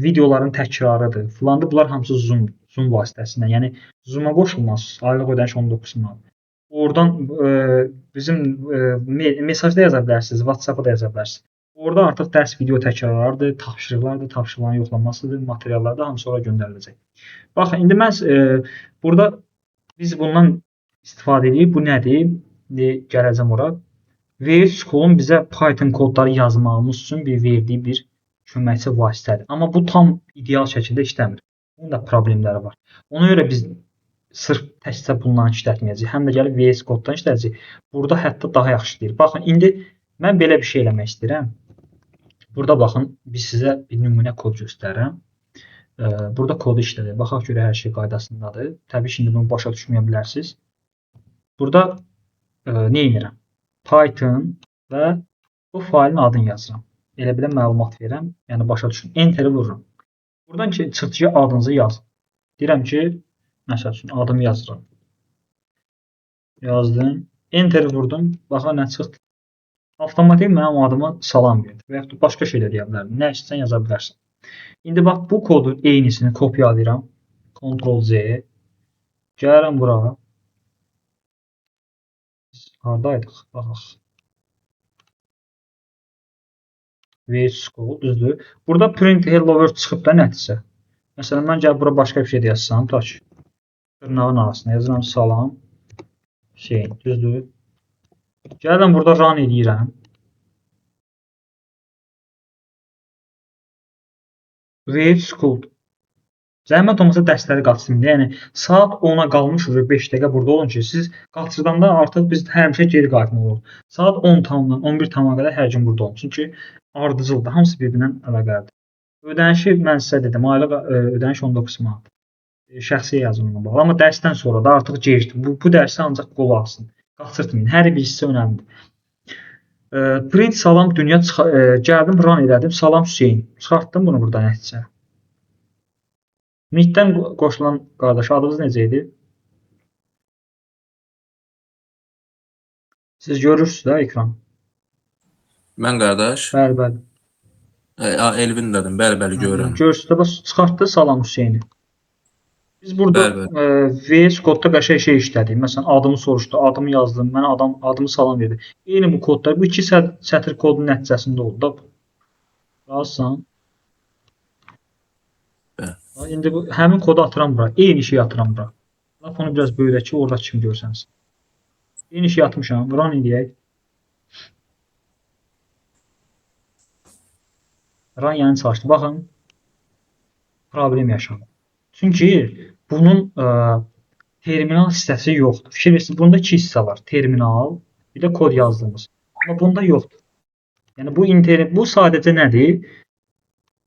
videoların təkrarıdır filandır. Bunlar hamısı Zoom vasitəsilə. Yəni Zoom-a qoşulmaz. Aylıq ödəniş 19 manat. Oradan bizim mesajda yaza bilərsiniz, WhatsApp-a da yaza bilərsiniz. Orada artıq dərs video təkrarlardır, tapşırıqlardır, tapşırıqların yoxlanmasıdır, materiallar da hamısı ora göndəriləcək. Baxın, indi mən burada biz bundan istifadə edirik. Bu nədir? İndi gələcəm ora. VS Code-un bizə Python kodları yazmağımız üçün bir verdiyi bir köməkçi vasitədir. Amma bu tam ideal şəkildə işləmir. Bunun da problemləri var. Ona görə biz sırf təkcə bundan işlətməyəcəyik. Həm də gəlib VS Code-dan işlədəcəyik. Burada hətta daha yaxşı deyir. Baxın, indi mən belə bir şey eləmək istəyirəm. Burada baxın, biz sizə bir nümunə kod göstərirəm. Burada kodu işlədir. Baxaq görə hər şey qaydasındadır. Təbii ki, indi bunu başa düşməyə bilərsiniz. Burada nə edirəm? Python və bu faylın adını yazıram. Elə belə məlumat verirəm. Yəni başa düşün. Enter-i vururam. Buradan ki, çıxdı ki, adınızı yazın. Deyirəm ki, məsəl üçün adımı yazıram. Yazdım. Enter-i vurdum. Baxın nə çıxdı. Avtomatik mənim adıma salam verdi. Və yaxud da başqa şey də deyə bilərdim. Nə istəsən yaza bilərsən. İndi bax bu kodun eynisini kopyalayıram. Ctrl-C. Gəlirəm bura. Biz haradaydıq? Baxaq. VS Code, düzdür. Burada print hello world çıxıb da nəticə. Məsələn, mən gəlib bura başqa bir şey də yazsam, tutaq ki, dırnağın arasına yazıram salam şey, düzdür. Gəlirəm burada run eləyirəm. VS Code Zəhmət olmasa dərsləri qaçırmayın. Yəni saat 10-a qalmış 5 dəqiqə burada olun ki, siz qaçırdanda artıq biz həmişə geri qayıtmalı oluruq. Saat 10-dan 11 tamına qədər hər gün burada olun. Çünki ardıcıldır. Hamısı bir-birindən əlaqəlidir. Ödənişi mən sizə dedim, aylıq ödəniş 19 manat. Şəxsiyə yazın ona bağlı. Amma dərsdən sonra da artıq gecdir. Bu dərsi ancaq qolaq alsın. Qaçırtmayın. Hər bir hissə önəmlidir. Print salam dünya gəldim, run elədim. Salam Hüseyn. Çıxartdım bunu burada nəticə. Meet-dən qoşulan qardaş adınız necə idi? Siz görürsünüz də ekran. Mən qardaş? Bəli, bəli. Elvin dedim. Bəli, bəli görürəm. Görürsünüz də, bax, çıxartdı salam Hüseyni. Biz burada VS Code-da qəşəng şey işlədik. Məsələn, adımı soruşdu, adımı yazdım, mənə adam adımı salam verdi. Eyni bu kodlar, bu iki sətr kodun nəticəsində oldu da. Razısan? Bəli. İndi bu həmin kodu atıram bura. Eyni şeyi atıram bura. Lap onu biraz böyüdək ki, orada kimi görsəniz. Eyni şeyi atmışam. Run eləyək. Run yəni çalışdı. Baxın, problem yaşandı. Çünki bunun terminal hissəsi yoxdur. Fikir verirsiniz, bunda iki hissə var. Terminal, bir də kod yazdığımız. Amma bunda yoxdur. Yəni bu internet, bu sadəcə nədir?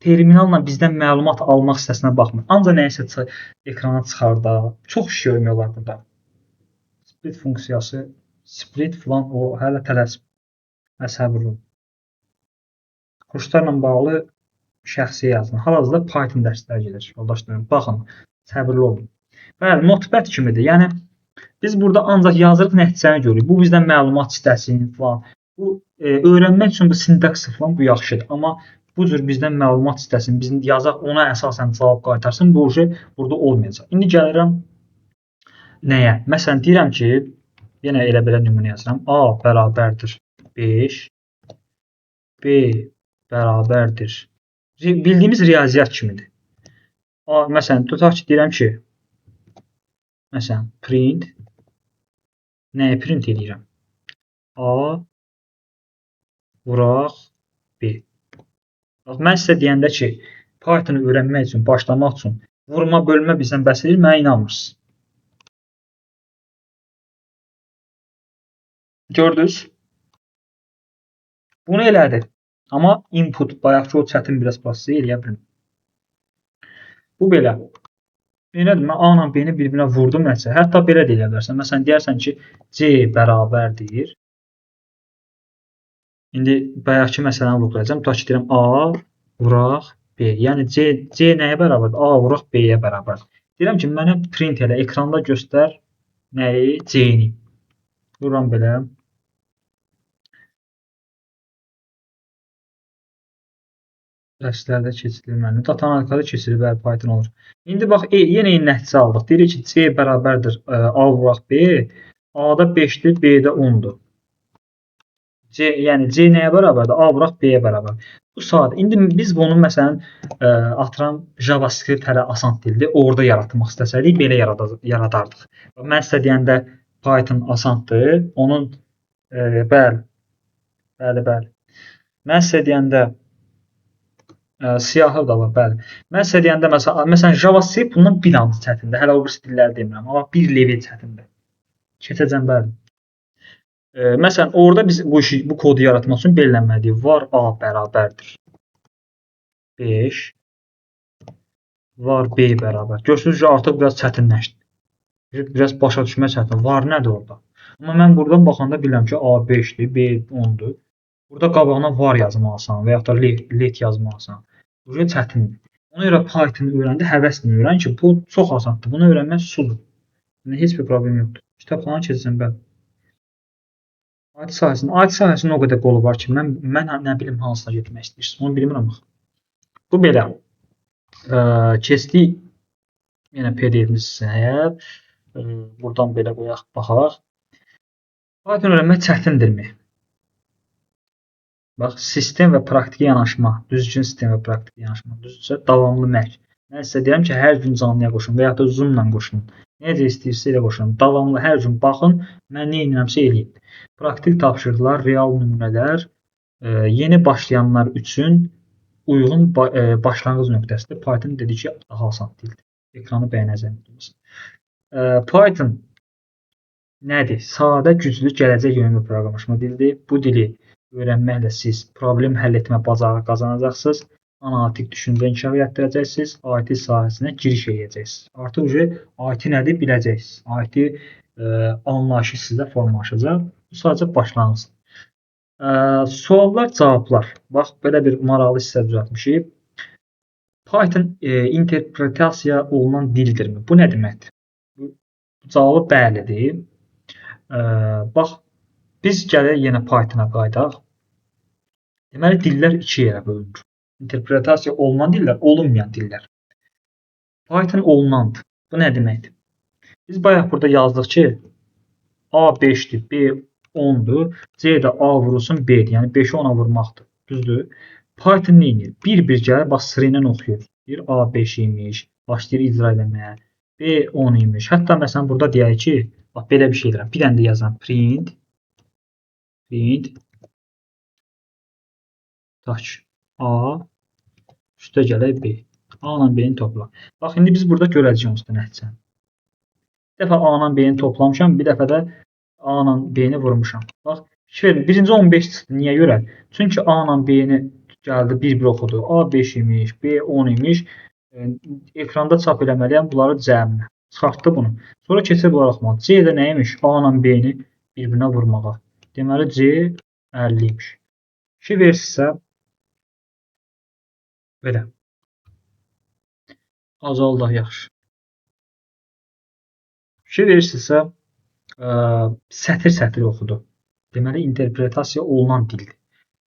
Terminalla bizdən məlumat almaq hissəsinə baxmır. Ancaq nəyisə ekrana çıxarda. Çox iş görmək olar burada. Split funksiyası, split falan o hələ tələsmir. Əsəbir olun. Kurslarla bağlı şəxsiyə yazın. Hal-hazırda Python dərsləri gedir. Yoldaşlarım, baxın, səbirli olun. Bəli, notepad kimidir. Yəni biz burada ancaq yazırıq, nəticəni görürük. Bu bizdən məlumat istəsin falan. Bu öyrənmək üçün bu sintaks falan bu yaxşıdır. Amma bu cür bizdən məlumat istəsin, bizim yazaq ona əsasən cavab qaytarsın, bu burada olmayacaq. İndi gəlirəm nəyə? Məsələn, deyirəm ki, yenə elə belə nümunə yazıram. A bərabərdir 5, B bərabərdir. Bildiyimiz riyaziyyat kimidir. A, məsələn, tutaq ki, deyirəm ki, məsələn, print, nəyi print edirəm? A vuraq B. Bax, mən sizə deyəndə ki, Python-ı öyrənmək üçün, başlamaq üçün vurma, bölmə bizdən bəs edir, mənə inanmırsınız. Gördünüz? Bunu elədi. Amma input, bayaqki o çətin biraz prosesi eləyə bilmir. Bu belə. Elədir, mən A ilə B-ni bir-birinə vurdum nəticə. Hətta belə də eləyə bilərsən. Məsələn, deyərsən ki, C bərabərdir. İndi bayaqki məsələni vurgulayacağam. Tutaq ki, deyirəm A vuraq B. Yəni C nəyə bərabərdir? A vuraq B-yə bərabərdir. Deyirəm ki, mənə print elə, ekranda göstər nəyi? C-ni. Vururam belə. Dərslərdə keçilir mənim. Data analitikada keçilir, bəli, Python olur. İndi bax, yenə eyni nəticə aldıq. Deyirik ki, C bərabərdir A vuraq B. A-da 5-dir, B-də 10-dur. C, yəni C nəyə bərabərdir? A vuraq B-yə bərabərdir. Bu sadə. İndi biz bunu məsələn atıram JavaScript hələ asan dildir. Orada yaratmaq istəsəydik belə yaradardıq. Mən sizə deyəndə Python asandır. Onun bəli. Bəli, bəli. Mən sizə deyəndə siyahı da var, bəli. Mən sizə deyəndə məsələn JavaScript bundan bir anı çətindir. Hələ o birisi dilləri demirəm, amma bir level çətindir. Keçəcəm, bəli. Məsələn, orada biz bu işi, bu kodu yaratmaq üçün belirlənməliyik. Var A bərabərdir 5, var B bərabər. Görürsünüz ki, artıq biraz çətinləşdi. Biraz başa düşmək çətin. Var nədir orada? Amma mən buradan baxanda bilirəm ki, A 5-dir, B 10-dur. Burada qabağına var yazmalısan və yaxud da let yazmalısan. Bu çətindir. Ona görə Python-ı öyrəndi, həvəslə öyrən ki, bu çox asandır. Bunu öyrənmək sudur. Yəni, heç bir problem yoxdur. Kitabxana keçəcəm, bəli. IT sahəsinin o qədər qolu var ki, mən nə bilim hansına getmək istəyirsiniz, onu bilmirəm axı. Bu belə. Keçdik yenə PDF-imiz hissəyə. Buradan belə qoyaq, baxaq. Python öyrənmək çətindirmi? Bax, sistem və praktiki yanaşma, düzgün sistem və praktiki yanaşma, düzdürsə, davamlı məşq. Mən sizə deyirəm ki, hər gün canlıya qoşun və yaxud da Zoom-la qoşun. Necə istəyirsə elə qoşun. Davamlı hər gün baxın, mən nə edirəmsə eləyim. Praktik tapşırıqlar, real nümunələr, yeni başlayanlar üçün uyğun başlanğıc nöqtəsidir. Python dedi ki, daha asan dildir. Ekranı bəyənə zəhmət olmasa. Python nədir? Sadə, güclü, gələcək yönümlü proqramlaşma dilidir. Bu dili öyrənməklə siz problem həll etmə bacarığı qazanacaqsınız. Analitik düşüncə inkişaf elətdirəcəksiniz. IT sahəsinə giriş eləyəcəksiniz. Artıq IT nədir biləcəksiniz. IT anlayışı sizdə formalaşacaq. Bu sadəcə başlanğıcdır. Suallar, cavablar. Bax, belə bir maraqlı hissə düzəltmişik. Python interpretasiya olunan dildirmi? Bu nə deməkdir? Bu cavabı bəlidir. Bax, biz gələk yenə Pythona qayıdaq. Deməli, dillər iki yerə bölünür. İnterpretasiya olunan dillər, olunmayan dillər. Python olunandır. Bu nə deməkdir? Biz bayaq burada yazdıq ki, A 5-dir, B 10-dur, C də A vurulsun B-dir. Yəni 5-i 10-a vurmaqdır. Düzdür? Python nə edir? Bir-bir gəlir, bax sıra ilə oxuyur. Deyir A 5 imiş, başlayır icra eləməyə. B 10 imiş. Hətta məsələn burada deyək ki, bax belə bir şey edirəm. Bir dənə də yazıram. Print tutaq A üstə gələk B. A ilə B-ni topla. Bax indi biz burada görəcəyik onsuz da nəticəni. Bir dəfə A ilə B-ni toplamışam, bir dəfə də A ilə B-ni vurmuşam. Bax, fikir verin, birinci 15 çıxdı. Niyə görə? Çünki A ilə B-ni gəldi, bir-bir oxudu. A 5 imiş, B 10 imiş. Ekranda çap eləməliyəm bunları cəminə. Çıxartdı bunu. Sonra keçir bunları oxumağa. C də nə imiş? A ilə B-ni bir-birinə vurmağa. Deməli, C 50 imiş. Fikir verirsinizsə, belə. Azaldı, yaxşı. Fikir verirsinizsə, sətir-sətir oxudu. Deməli, interpretasiya olunan dildir.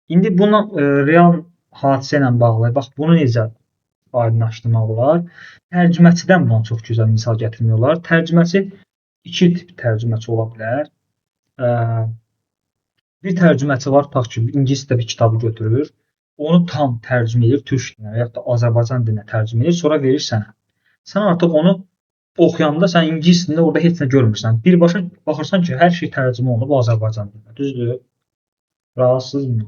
İndi bunu real hadisə ilə bağlı, bax, bunu necə aydınlaşdırmaq olar? Tərcüməçidən buna çox gözəl misal gətirmək olar. Tərcüməçi iki tip tərcüməçi ola bilər. Bir tərcüməçi var, tutaq ki, ingilis dilində bir kitabı götürür, onu tam tərcümə edir türk dilinə və yaxud da Azərbaycan dilinə tərcümə edir, sonra verir sənə. Sən artıq onu oxuyanda sən ingilis dilində orada heç nə görmürsən. Birbaşa baxırsan ki, hər şey tərcümə olunub Azərbaycan dilinə. Düzdür? Rahatsızmı?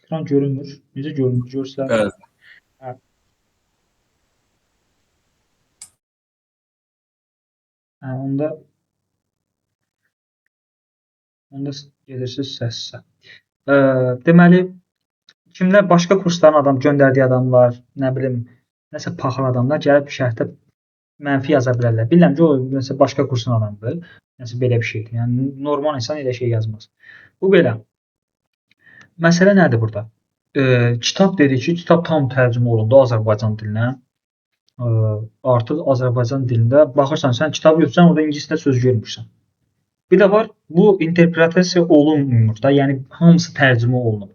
Ekran görünmür. Necə görünmür? Görsən? Bəli. Hə. Hə, onda gedirsiniz səssə. Deməli, kimlər başqa kursların adam göndərdiyi adamlar, nə bilim, nəsə paxıl adamlar gəlib şərhdə mənfi yaza bilərlər. Bilirəm ki, o nəsə başqa kursun adamıdır. Nəsə belə bir şeydir. Yəni normal insan elə şey yazmaz. Bu belə. Məsələ nədir burada? Kitab dedik ki, kitab tam tərcümə olundu Azərbaycan dilinə. Artıq Azərbaycan dilində baxırsan, sən kitabı yoxsan, orada ingilis dilində söz görmürsən. Bir də var, bu interpretasiya olunmur da, yəni hamısı tərcümə olunub.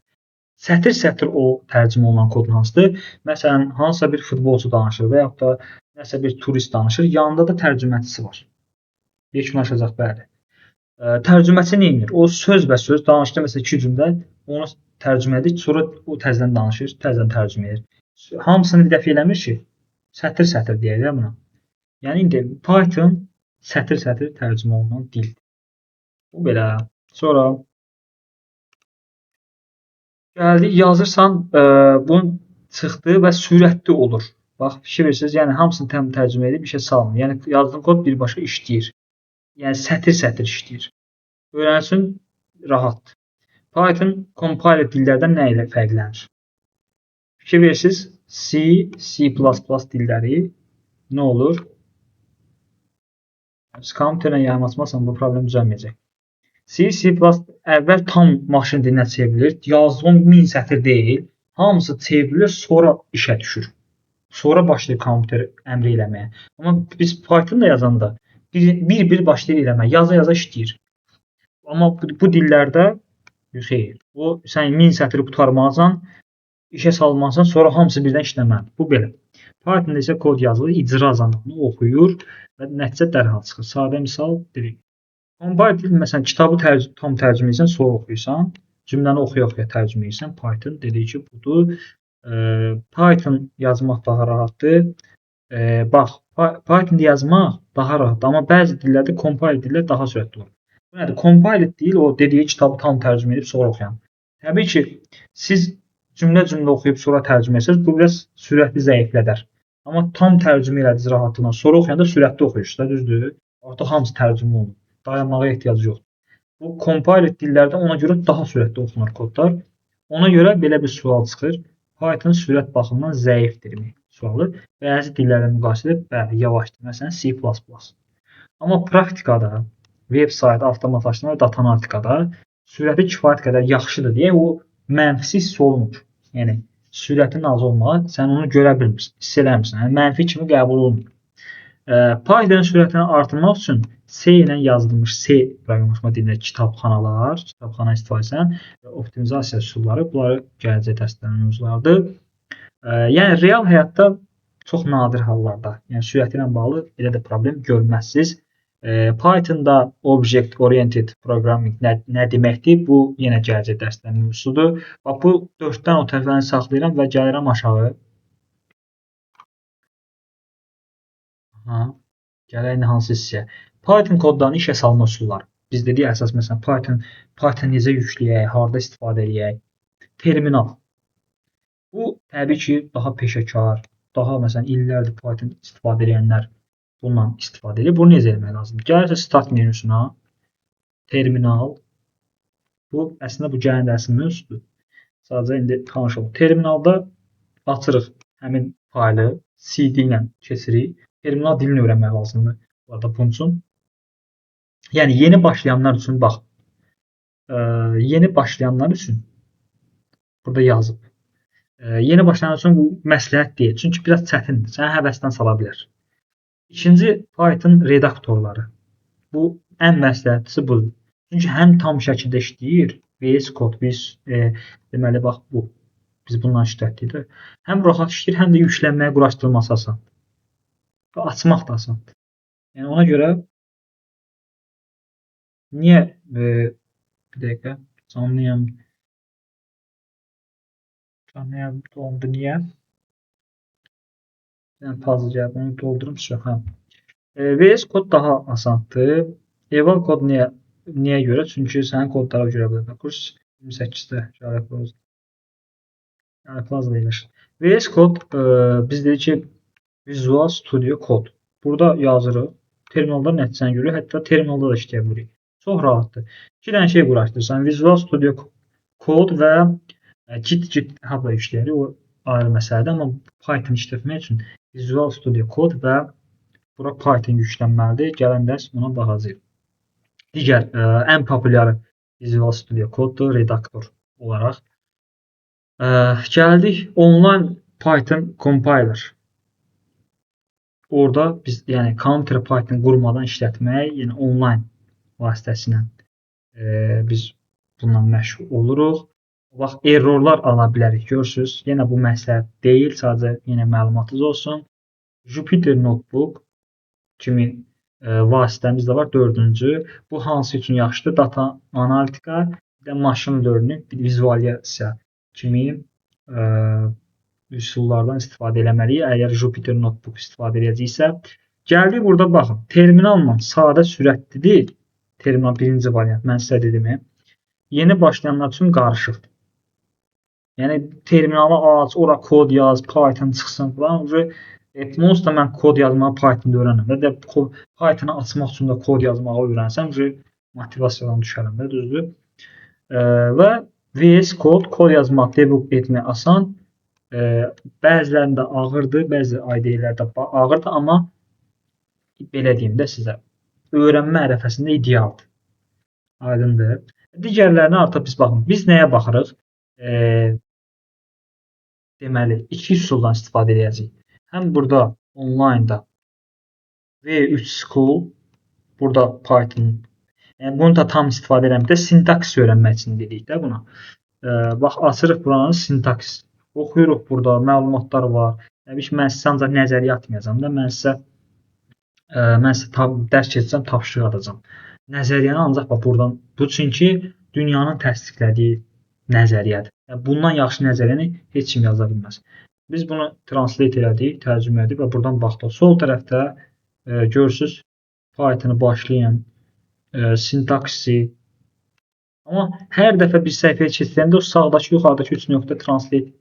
Sətir-sətir o tərcümə olunan kodun hansıdır? Məsələn, hansısa bir futbolçu danışır və yaxud da nəsə bir turist danışır, yanında da tərcüməçisi var. Yekunlaşacaq, bəli. Tərcüməçi nə edir? O söz və söz danışdı, məsələn, iki cümlə, onu tərcümə edir, sonra o təzədən danışır, təzədən tərcümə edir. Hamısını bir dəfə eləmir ki, sətir-sətir deyək də buna. Yəni, indi Python sətir-sətir tərcümə olunan dildir. Bu belə. Sonra gəldik, yazırsan, bunun çıxdığı və sürətli olur. Bax, fikir verirsiniz, yəni hamısını tam tərcümə edib işə salmır. Yəni, yazdığın kod birbaşa işləyir. Yəni, sətir-sətir işləyir. Öyrənsin, rahatdır. Python compiler dillərdən nə ilə fərqlənir? Fikir verirsiniz, C, C++ dilləri nə olur? Kompüterlə yayım açmazsan bu problem düzəlməyəcək. C, C++ əvvəl tam maşın dilinə çevrilir. Yazdığın 1000 sətir deyil. Hamısı çevrilir, sonra işə düşür. Sonra başlayır kompüter əmri eləməyə. Amma biz Python-da yazanda bir-bir başlayır eləməyə. Yaza-yaza işləyir. Amma bu dillərdə xeyr. O, sən 1000 sətri qurtarmalısan, işə salmalısan, sonra hamısı birdən işləməlidir. Bu belə. Python-da isə kod yazılır, icra zamanı oxuyur və nəticə dərhal çıxır. Sadə misal dedik. Compile dil, məsələn, kitabı tam tərcümə edirsən, sonra oxuyursan, cümləni oxuya-oxuya tərcümə edirsən. Python dedik ki, budur. Python yazmaq daha rahatdır. Bax, Python yazmaq daha rahatdır, amma bəzi dillərdə compile dillər daha sürətli olur. Bu nədir? Compile dil o dediyi kitabı tam tərcümə edib sonra oxuyan. Təbii ki, siz Cümlə-cümlə oxuyub sonra tərcümə etsəniz, bu biraz sürəti zəiflədər. Amma tam tərcümə elədiniz rahatlıqla. Sonra oxuyanda sürətli oxuyursunuz da, düzdür? Artıq hamısı tərcümə olunur. Dayanmağa ehtiyac yoxdur. Bu compiled dillərdə ona görə daha sürətli oxunur kodlar. Ona görə belə bir sual çıxır. Python sürət baxımından zəifdirmi sualı. Bəzi dillərlə müqayisə edib, bəli, yavaşdır. Məsələn, C++. Amma praktikada, veb-sayt, avtomatlaşdırma və data analitikada sürəti kifayət qədər yaxşıdır deyə o mənfisi hiss olunmur. Yəni, sürətin az olmağı, sən onu görə bilmirsən, hiss eləmirsən. Yəni, mənfi kimi qəbul olunmur. Python sürətini artırmaq üçün C ilə yazılmış C proqramlaşma dilində kitabxanalar, kitabxana istifadə edən və optimizasiya üsulları, bunları gələcək dərslərin mövzularıdır. Yəni, real həyatda çox nadir hallarda, yəni sürəti ilə bağlı elə də problem görməzsiniz. Pythonda Object Oriented Programming nə deməkdir? Bu yenə gələcək dərslərin mövzusudur. Bax, bu 4-dən o tərəflərini saxlayıram və gəlirəm aşağı. Aha. Gələk indi hansı hissəyə? Python kodlarını işə salma üsulları. Biz dedik əsas məsələn Python necə yükləyək, harda istifadə eləyək? Terminal. Bu təbii ki, daha peşəkar, daha məsələn illərdir Python istifadə edənlər bununla istifadə edir. Bunu necə eləmək lazımdır? Gəlirsə Start menüsuna, Terminal. Bu əslində bu gələn dərsin mövzusudur. Sadəcə indi tanış olun. Terminalda açırıq həmin faylı, CD ilə keçirik. Terminal dilini öyrənmək lazımdır bu arada bunun üçün. Yəni yeni başlayanlar üçün bax, yeni başlayanlar üçün burada yazıb. Yeni başlayanlar üçün bu məsləhət deyil. Çünki biraz çətindir. Səni həvəsdən sala bilər. İkinci, Python redaktorları. Bu ən məsləhətlisi budur. Çünki həm tam şəkildə işləyir, VS Code, deməli bax bu. Biz bununla işlətdik də. Həm rahat işləyir, həm də yüklənməyə, quraşdırılması asandır. Və açmaq da asandır. Yəni ona görə niyə bir dəqiqə canlıyam dondu niyə? Yəni fazla gəlib onu doldurum ki, hə. VS Code daha asandır. Eval kod niyə görə? Çünki sənin kodlara görə bilər. Kurs 28-də Java Plaza. Java Plaza yerləşir. VS Code biz dedik ki, Visual Studio Code. Burada yazırıq. Terminalda nəticəni görürük. Hətta terminalda da işləyə bilirik. Çox rahatdır. İki dənə şey quraşdırırsan. Visual Studio Code və GitHub-la işləyirik. O ayrı məsələdir. Amma Python işlətmək üçün Visual Studio Code və bura Python yüklənməlidir. Gələn dərs ona baxacağıq. Digər ən populyarı Visual Studio Code-dur, redaktor olaraq. Gəldik online Python Compiler. Orada biz yəni Counter Python qurmadan işlətmək, yəni online vasitəsilə biz bununla məşğul oluruq. Bax, errorlar ala bilərik, görürsünüz. Yenə bu məsləhət deyil, sadəcə yenə məlumatınız olsun. Jupyter Notebook kimi vasitəmiz də var, dördüncü. Bu hansı üçün yaxşıdır? Data analitika, bir də machine learning, vizualizasiya kimi üsullardan istifadə eləməliyik. Əgər Jupyter Notebook istifadə edəcəksə. Gəldik burada baxın, terminalla sadə sürətlidir. Terminal birinci variant, mən sizə dedim. Yeni başlayanlar üçün qarışıqdır. Yəni terminalı aç, ora kod yaz, Python çıxsın falan. Onsuz da mən kod yazmağı Pythonda öyrənirəm. Və də Pythonu açmaq üçün də kod yazmağı öyrənsəm, motivasiyadan düşərəm də, düzdür? Və VS Code, kod yazmaq, debug etmək asan. Bəzilərində ağırdır, bəzi IDE-lərdə ağırdır, amma belə deyim də sizə, öyrənmə ərəfəsində idealdır. Aydındır. Digərlərinə artıq biz baxın. Biz nəyə baxırıq? Deməli, iki üsuldan istifadə edəcəyik. Həm burada online'da V3 School, burada Python, yəni bunu da tam istifadə eləmək də sintaks öyrənmək üçün dedik də buna. Bax, açırıq buranın sintaks. Oxuyuruq burada, məlumatlar var. Təbii ki, mən sizə ancaq nəzəriyyə atmayacağam da, mən sizə dərs keçəcəm, tapşırıq atacağam. Nəzəriyyəni ancaq bax buradan, bu çünki dünyanın təsdiqlədiyi nəzəriyyədir. Yəni, bundan yaxşı nəzəriyyəni heç kim yaza bilməz. Biz bunu translate elədik, tərcümə elədik və buradan baxdıq. Sol tərəfdə görürsünüz, Python-ı başlayan sintaksi, Amma hər dəfə bir səhifəyə keçsəndə o sağdakı, yuxarıdakı 3 nöqtə translate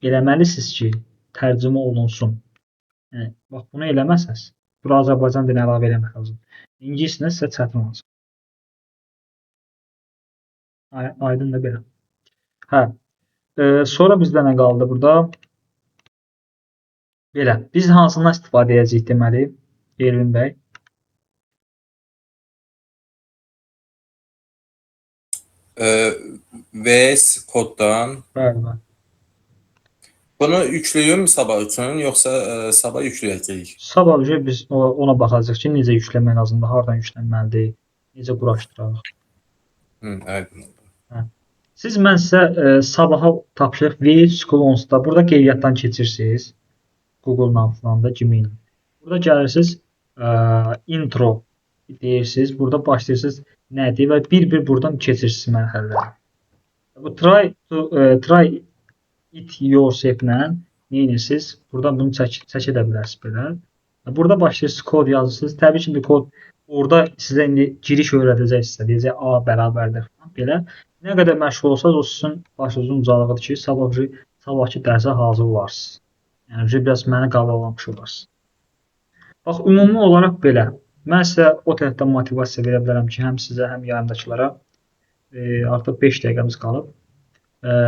eləməlisiniz ki, tərcümə olunsun. Yəni, bax bunu eləməsəniz, bura Azərbaycan dilini əlavə eləmək lazımdır. İngiliscə sizə çətin olacaq. Aydın da belə. Hə. Sonra bizdə nə qaldı burada? Belə. Biz hansından istifadə edəcəyik deməli, Elvin bəy? VS koddan. Bəli, bəli. Bunu yüklüyüm sabah üçün, yoxsa sabah yükləyəcəyik? Sabah biz ona baxacağıq ki, necə yükləmək lazımdır, hardan yüklənməlidir, necə quraşdıraq. Aydın oldu. Hə. Siz mən sizə sabaha tapşırıq VS Clones-da burada qeydiyyatdan keçirsiniz. Google-la falan da, Gmail-la. Burada gəlirsiniz, intro deyirsiniz. Burada başlayırsınız nədir və bir-bir buradan keçirsiniz mərhələləri. Bu try it yourself-lə nə edirsiniz? Buradan bunu çək edə bilərsiniz belə. Burada başlayırsınız, kod yazırsınız. Təbii ki, indi kod orada sizə indi giriş öyrədəcək sizə. Deyəcək A bərabərdir falan belə. Nə qədər məşğul olsanız, o sizin başınızın ucalığıdır ki, sabahki dərsə hazır olarsınız. Yəni, biraz məni qavrallamış olarsınız. Bax, ümumi olaraq belə. Mən sizə o tərəfdən motivasiya verə bilərəm ki, həm sizə, həm yanımdakılara. Artıq 5 dəqiqəmiz qalıb.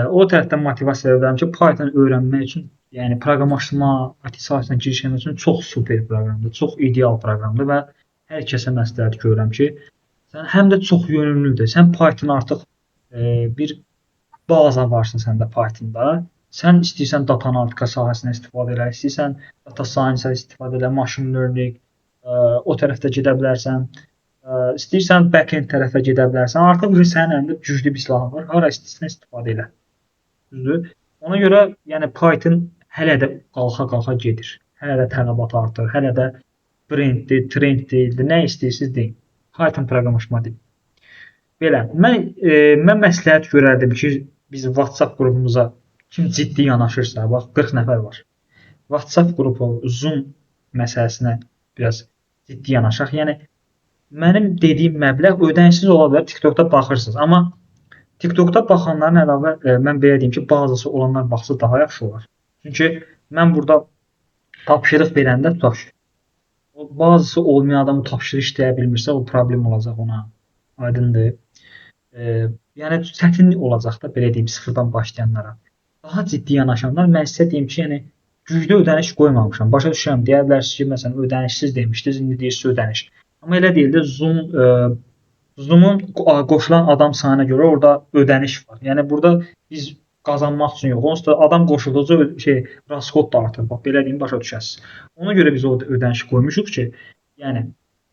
O tərəfdən motivasiya verə bilərəm ki, Python öyrənmək üçün, yəni proqramlaşdırma, IT sahəsinə giriş etmək üçün çox super proqramdır, çox ideal proqramdır və hər kəsə məsləhət görürəm ki, sən həm də çox yönümlüdür. Sən Python artıq bir baza varsın səndə Pythonda. Sən istəyirsən data analitika sahəsinə istifadə elə, istəyirsən data science-a istifadə elə, machine learning, o tərəfdə gedə bilərsən, istəyirsən backend tərəfə gedə bilərsən. Artıq sənin əlində güclü bir silahın var. Hara istəyirsən istifadə elə. Düzdür? Ona görə yəni Python hələ də qalxa-qalxa gedir. Hələ də tələbat artır, hələ də branddir, trend deyildi. Nə istəyirsiniz deyin. Python proqramlaşma dili. Belə, mən məsləhət görərdim ki, biz WhatsApp qrupumuza kim ciddi yanaşırsa, bax 40 nəfər var. WhatsApp qrupu, Zoom məsələsinə biraz ciddi yanaşaq. Yəni, mənim dediyim məbləğ ödənişsiz ola bilər, TikTokda baxırsınız. Amma TikTokda baxanların əlavə, mən belə deyim ki, bazası olanlar baxsa daha yaxşı olar. Çünki mən burada tapşırıq verəndə tutaq ki, o bazısı olmayan adam o tapşırıq işləyə bilmirsə, o problem olacaq ona. Aydındır. Yəni, çətinlik olacaq da, belə deyim, sıfırdan başlayanlara. Daha ciddi yanaşanlar, mən sizə deyim ki, yəni, güclü ödəniş qoymamışam. Başa düşürəm, deyə bilərsiniz ki, məsələn, ödənişsiz demişdiniz, indi deyirsiniz ödəniş. Amma elə deyil də, Zoom-un qoşulan adam sayına görə orada ödəniş var. Yəni, burada biz qazanmaq üçün yox, onsuz da adam qoşulduqca rasxod da artır. Bax, belə deyim, başa düşəsiniz. Ona görə biz o ödənişi qoymuşuq ki, yəni,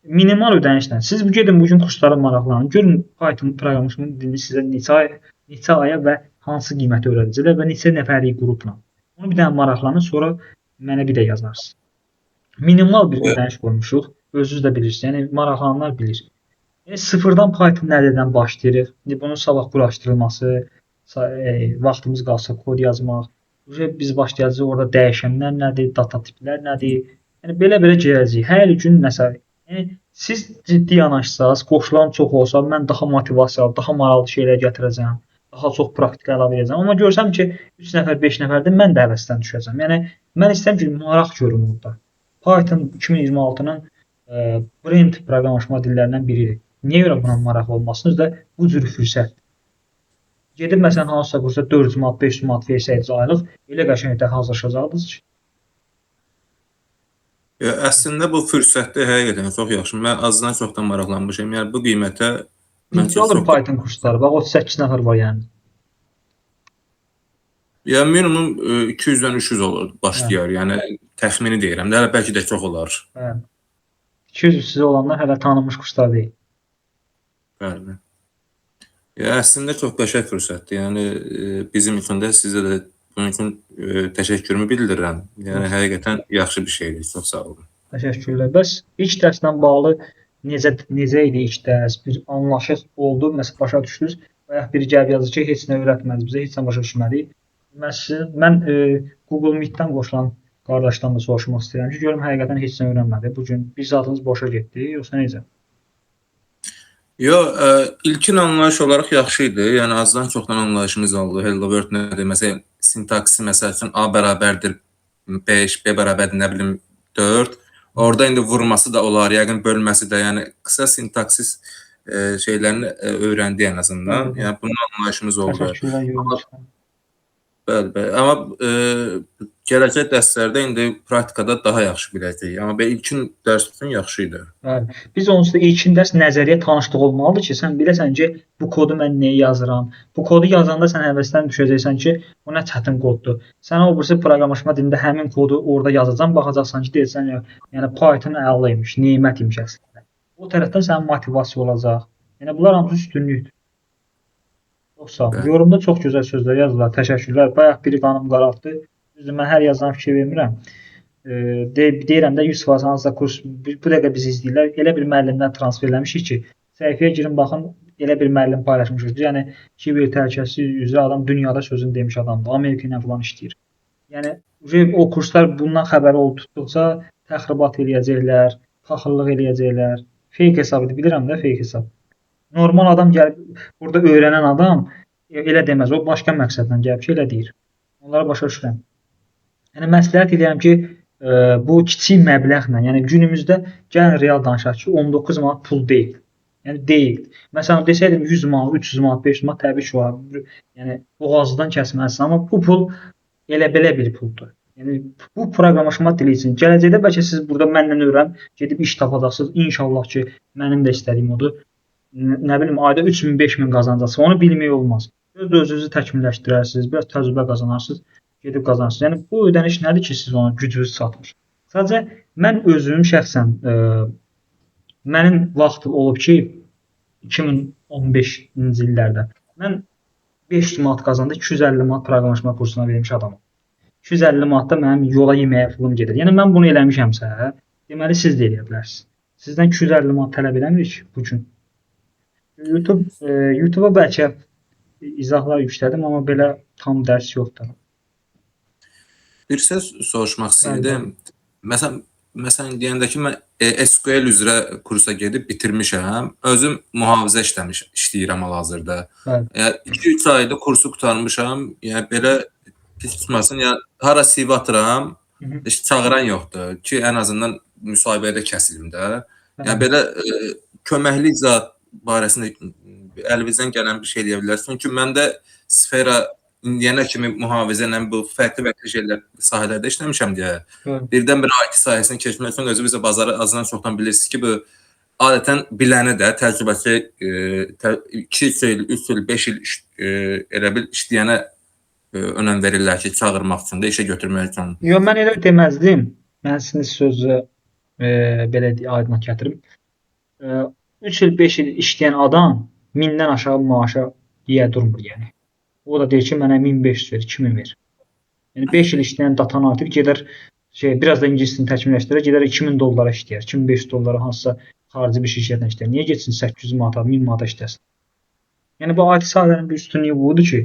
minimal ödənişlə. Siz gedin bugün kurslara maraqlanın. Görün Python proqramlaşma dilini sizə neçə aya və hansı qiyməti öyrədəcəklər və neçə nəfərlik qrupla. Onu bir dənə maraqlanın, sonra mənə bir də yazarsınız. Minimal bir ödəniş qoymuşuq. Özünüz də bilirsiniz. Yəni, maraqlananlar bilir. Yəni, sıfırdan Python nədən başlayırıq? İndi bunun sabah quraşdırılması, vaxtımız qalsa kod yazmaq. Biz başlayacağıq orada dəyişənlər nədir, data tiplər nədir? Yəni, belə-belə girəcəyik. Hər gün nəsə, yəni, siz ciddi yanaşsanız, qoşulan çox olsa, mən daha motivasiyalı, daha maraqlı şeylər gətirəcəm, daha çox praktika əlavə edəcəm. Amma görsəm ki, 3 nəfər, 5 nəfərdir, mən də həvəsdən düşəcəm. Yəni, mən istəyirəm ki, maraq görüm orada. Python 2026-nın brand proqramlaşma dillərindən biridir. Niyə görə buna maraq olmasın? Özü də bu cür fürsətdir. Gedib, məsələn, hansısa kursa 400 manat, 500 manat versəydiz aylıq, elə qəşəng də hazırlaşacaqdınız ki. Ya, əslində bu fürsətdə həqiqətən çox yaxşı. Mən azdan çoxdan maraqlanmışam. Yəni bu qiymətə mən Necə alır çox Python kursları? Bax 38 nəfər var yəni. Ya minimum 200-dən 300 olur başlayar. Hə. Yəni təxmini deyirəm də, hələ bəlkə də çox olar. Hə. 200 sizə olanlar hələ tanınmış kurslar deyil. Bəli. Ya əslində çox qəşəng fürsətdir. Yəni bizim üçün də sizə də bunun üçün təşəkkürümü bildirirəm. Yəni həqiqətən yaxşı bir şeydir. Çox sağ olun. Təşəkkürlər. Bəs ilk dərslə bağlı necə idi ilk dərs? Bir anlaşıq oldu, məsələn başa düşdünüz. Bayaq biri gəlib yazır ki, heç nə öyrətmədiniz bizə, heç nə başa düşmədik. Mən Google Meet-dən qoşulan qardaşdan da soruşmaq istəyirəm ki, görüm həqiqətən heç nə öyrənmədi. Bu gün bir saatınız boşa getdi, yoxsa necə? Yo, ilkin anlayış olaraq yaxşı idi. Yəni azdan çoxdan anlayışımız oldu. Hello World nədir? Məsələn, sintaksi məsəl üçün A bərabərdir 5, B bərabərdir nə bilim 4. Orada indi vurması da olar, yəqin bölməsi də, yəni qısa sintaksis şeylərini öyrəndik ən azından. Bəli. Yəni bunun anlayışımız oldu. Təşəkkürlər yorum üçün. Bəli, bəli. Amma gələcək dərslərdə indi praktikada daha yaxşı biləcəyik. Amma belə ilkin dərs üçün yaxşı idi. Bəli. Biz onsuz da ilkin dərs nəzəriyyə tanışlıq olmalıdır ki, sən biləsən ki, bu kodu mən nəyə yazıram. Bu kodu yazanda sən həvəsdən düşəcəksən ki, bu nə çətin koddur. Sən o birisi proqramlaşma dilində həmin kodu orada yazacaqsan, baxacaqsan ki, deyirsən, yəni Python əla imiş, nemət imiş əslində. O tərəfdən sənin motivasiya olacaq. Yəni bunlar hamısı üstünlükdür. Çox sağ olun. Bəli. Yorumda çox gözəl sözlər yazdılar. Təşəkkürlər. Bayaq biri qanım qaraltdı. Düzdür, mən hər yazan fikir vermirəm. Deyirəm də 100% hansısa kurs bu dəqiqə bizi izləyirlər. Elə bir müəllimdən transferləmişik ki, səhifəyə girin baxın, elə bir müəllim paylaşmışıq. Yəni kiber təhlükəsizlik üzrə adam dünyada sözünü demiş adamdır. Amerika ilə falan işləyir. Yəni o kurslar bundan xəbəri olub tutduqca təxribat eləyəcəklər, paxıllıq eləyəcəklər. Fake hesabıdır, bilirəm də fake hesab. Normal adam gəlib burada öyrənən adam elə deməz. O başqa məqsədlə gəlib ki, elə deyir. Onlara başa düşürəm. Yəni məsləhət eləyirəm ki, bu kiçik məbləğlə, yəni günümüzdə gəlin real danışaq ki, 19 manat pul deyil. Yəni deyil. Məsələn desəydim 100 manat, 300 manat, 500 manat təbii ki, var. Yəni boğazdan kəsməzsən, amma bu pul elə belə bir puldur. Yəni bu proqramlaşma dili üçün gələcəkdə bəlkə siz burada məndən öyrənib gedib iş tapacaqsınız. İnşallah ki, mənim də istədiyim odur. Nə bilim ayda 3000, 5000 qazanacaqsınız. Onu bilmək olmaz. Öz özünüzü təkmilləşdirərsiniz, biraz təcrübə qazanarsınız, gedib qazanarsınız. Yəni bu ödəniş nədir ki, siz ona gücünüz çatmır. Sadəcə mən özüm şəxsən mənim vaxtım olub ki, 2015-ci illərdə mən 500 manat qazandı, 250 manat proqramlaşma kursuna vermiş adamam. 250 manatda mənim yola yeməyə pulum gedir. Yəni mən bunu eləmişəmsə, deməli siz də eləyə bilərsiniz. Sizdən 250 manat tələb eləmirik bu gün. YouTube-a bəlkə izahlar yüklədim, amma belə tam dərs yoxdur. Bir söz soruşmaq istəyirdim. Məsələn deyəndə ki, mən SQL üzrə kursa gedib bitirmişəm. Özüm mühafizə işləyirəm hal-hazırda. Yəni 2-3 ayda kursu qurtarmışam. Yəni belə pis tutmasın. Yəni hara CV atıram, heç çağıran yoxdur ki, ən azından müsahibədə kəsilim də. Yəni belə köməklik zat barəsində əlinizdən gələn bir şey deyə bilərsiniz. Çünki məndə sfera indiyənə kimi mühafizə ilə bu fərqli şeylər sahələrdə işləmişəm deyə. Birdən-birə IT sahəsinə keçmək üçün özü bizə bazarı azından çoxdan bilirsiniz ki, bu adətən biləni də təcrübəsi 2 il, 3 il, 5 il elə bil işləyənə önəm verirlər ki, çağırmaq üçün də, işə götürmək üçün. Yox, mən elə deməzdim. Mən sizin sözü belə aydınlıq gətirim. 3 il, 5 il işləyən adam 1000-dən aşağı maaşa yiyə durmur yəni. O da deyir ki, mənə 1500 ver, 2000 ver. Yəni 5 il işləyən data analitik gedər biraz da ingilis dilini təkmilləşdirər, gedər 2000 dollara işləyər, 2500 dollara hansısa xarici bir şirkətlə işləyər. Niyə getsin 800 manata, 1000 manata işləsin? Yəni bu IT sahələrinin bir üstünlüyü budur ki,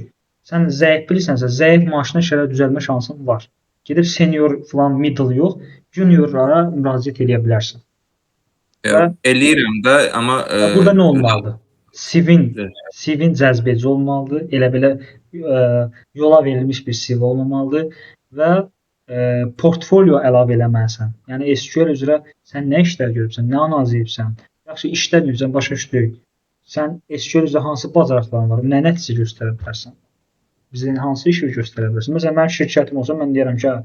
sən zəif bilirsənsə, zəif maaşına işlərə düzəlmə şansın var. Gedib senior falan, middle yox, juniorlara müraciət eləyə bilərsən. Eləyirəm də, amma burada nə olmalıdır? CV-in cəzbedici olmalıdır. Elə belə yola verilmiş bir CV olmamalıdır və portfolio əlavə eləməlisən. Yəni SQL üzrə sən nə işlər görübsən, nə analiz edibsən, yaxşı işləməyibsən, başa düşdük. Sən SQL üzrə hansı bacarıqların var, nə nəticə göstərə bilərsən? Bizə hansı işi göstərə bilərsən? Məsələn, mənim şirkətim olsa, mən deyərəm ki,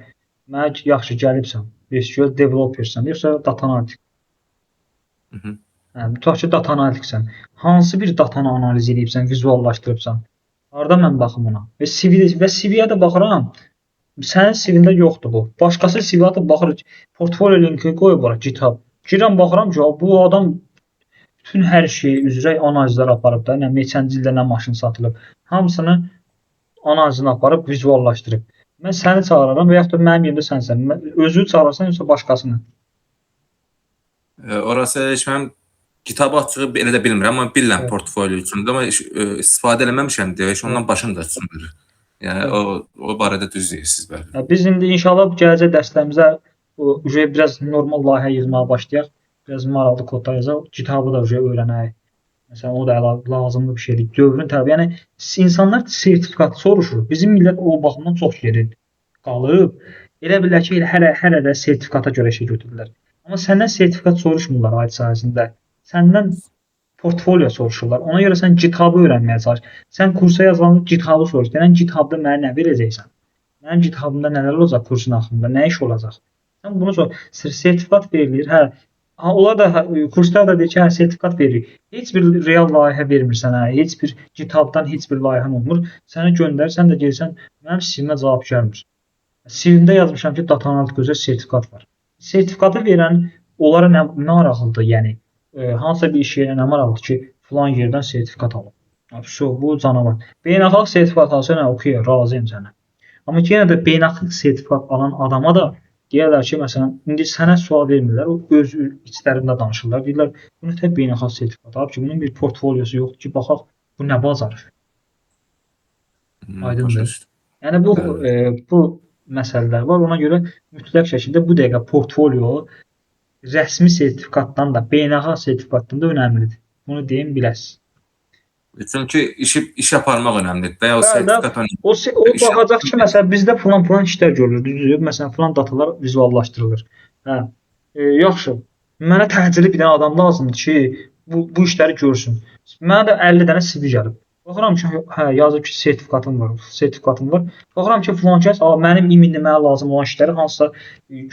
mənə yaxşı gəlibsən, SQL developersən, yoxsa data analitik. Tutaq ki, data analitiksən. Hansı bir datanı analiz edibsən, vizuallaşdırıbsan? Harda mən baxım ona? Və CV-yə də baxıram. Sənin CV-ndə yoxdur bu. Başqası CV atıb baxır, portfolio linki qoyub ora GitHub. Girirəm, baxıram ki, bu adam bütün hər şeyi üzrə analizlər aparıb da, nə neçənci ildə nə maşın satılıb. Hamısını analizini aparıb, vizuallaşdırıb. Mən səni çağıraram və yaxud da mənim yerimdə sənsən. Özünü çağırarsan yoxsa başqasını? Orası heç mənim kitabı açığı elə də bilmirəm, amma bilirəm portfolio üçün də, amma istifadə eləməmişəm deyə, heç ondan başım da çıxmır. Yəni o barədə düz deyirsiniz, bəli. Biz indi inşallah gələcək dərslərimizə biraz normal layihə yığmağa başlayaq. Biraz maraqlı kodlar yazaq, kitabı da öyrənək. Məsələn, o da əlavə lazımlı bir şeydir. Dövrün tələbi. Yəni insanlar sertifikat soruşur. Bizim millət o baxımdan çox geri qalıb. Elə bilirlər ki, elə hələ də sertifikata görə işə götürürlər. Amma səndən sertifikat soruşmurlar IT sahəsində. Səndən portfolio soruşurlar. Ona görə sən GitHub-ı öyrənməyə çalış. Sən kursa yazılanda GitHub-ı soruş. Deyirən GitHub-da mənə nə verəcəksən? Mənim GitHub-ımda nələr olacaq kursun axırında? Nə iş olacaq? Sən bunu sor. Sertifikat verilir. Hə. Ha, onlar da hə, kurslar da deyir ki, hə, sertifikat veririk. Heç bir real layihə vermir sənə. Heç bir GitHub-dan heç bir layihən olmur. Səni göndər, sən də gəlsən, mənim CV-mə cavab gəlmir. CV-mdə yazmışam ki, data analitik üzrə sertifikat var. Sertifikatı verən onlara nə maraqlıdır? Yəni hansısa bir iş yerinə nə maraqlıdır ki, filan yerdən sertifikat alıb. Şu, bu canavar. Beynəlxalq sertifikat alsa, nə, okey, razıyam sənə. Amma yenə də beynəlxalq sertifikat alan adama da deyirlər ki, məsələn, indi sənə sual vermirlər, o öz içlərində danışırlar. Deyirlər, bu nə tək beynəlxalq sertifikat alıb ki, bunun bir portfolyosu yoxdur ki, baxaq bu nə bacarır. Aydındır. Yəni bu bu məsələlər var. Ona görə mütləq şəkildə bu dəqiqə portfolyo rəsmi sertifikatdan da, beynəlxalq sertifikatdan da önəmlidir. Bunu deyim, biləsiniz. Çünki iş aparmaq önəmlidir. Və ya o sertifikat önəmlidir. O baxacaq ki, məsələn, bizdə filan-filan işlər görülür, düzdür? Məsələn, filan datalar vizuallaşdırılır. Hə. Yaxşı. Mənə təcili bir dənə adam lazımdır ki, bu işləri görsün. Mənə də 50 dənə CV gəlib. Baxıram ki, hə, yazıb ki, sertifikatım var, sertifikatım var. Baxıram ki, filan kəs, mənim iminli mənə lazım olan işləri hansısa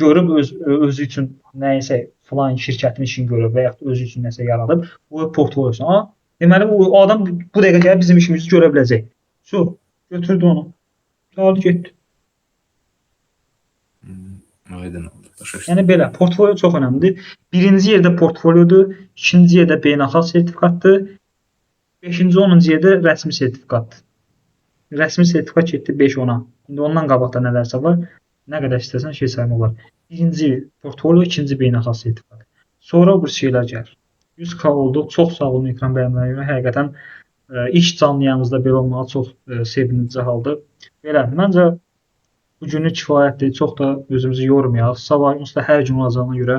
görüb özü üçün nəyisə filan şirkətin işini görüb və yaxud özü üçün nəsə yaradıb, bu portfolyosunu. Deməli, bu adam bu dəqiqə gəlib bizim işimizi görə biləcək. Su, götürdü onu. Gəldi, getdi. Aydın oldu. Yəni belə, portfolyo çox önəmlidir. Birinci yerdə portfolyodur, ikinci yerdə beynəlxalq sertifikatdır, beşinci, 10-cu yerdə rəsmi sertifikatdır. Rəsmi sertifikat getdi 5-10-a. İndi ondan qabaqda nələrsə var, nə qədər istəsən şey saymaq olar. Birinci portfolyo, ikinci beynəlxalq sertifikat. Sonra bu şeylər gəlir. 100K olduq. Çox sağ olun Ekran bəyənməyə görə. Həqiqətən ilk canlı yayımızda belə olmağı çox sevindirici haldır. Belə, məncə bu günlük kifayətdir. Çox da özümüzü yormayaq. Sabah onsuz da hər gün olacağına görə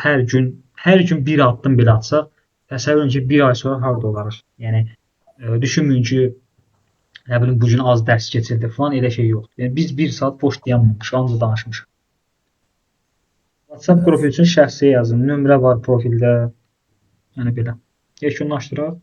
hər gün bir addım belə atsaq, təsəvvür edin ki, bir ay sonra harda olarıq. Yəni düşünməyin ki, nə bilim bu gün az dərs keçildi falan, elə şey yoxdur. Yəni biz bir saat boş dayanmamışıq, ancaq danışmışıq. WhatsApp qrupu üçün şəxsiyə yazın. Nömrə var profildə. Yəni belə. Yekunlaşdıraq.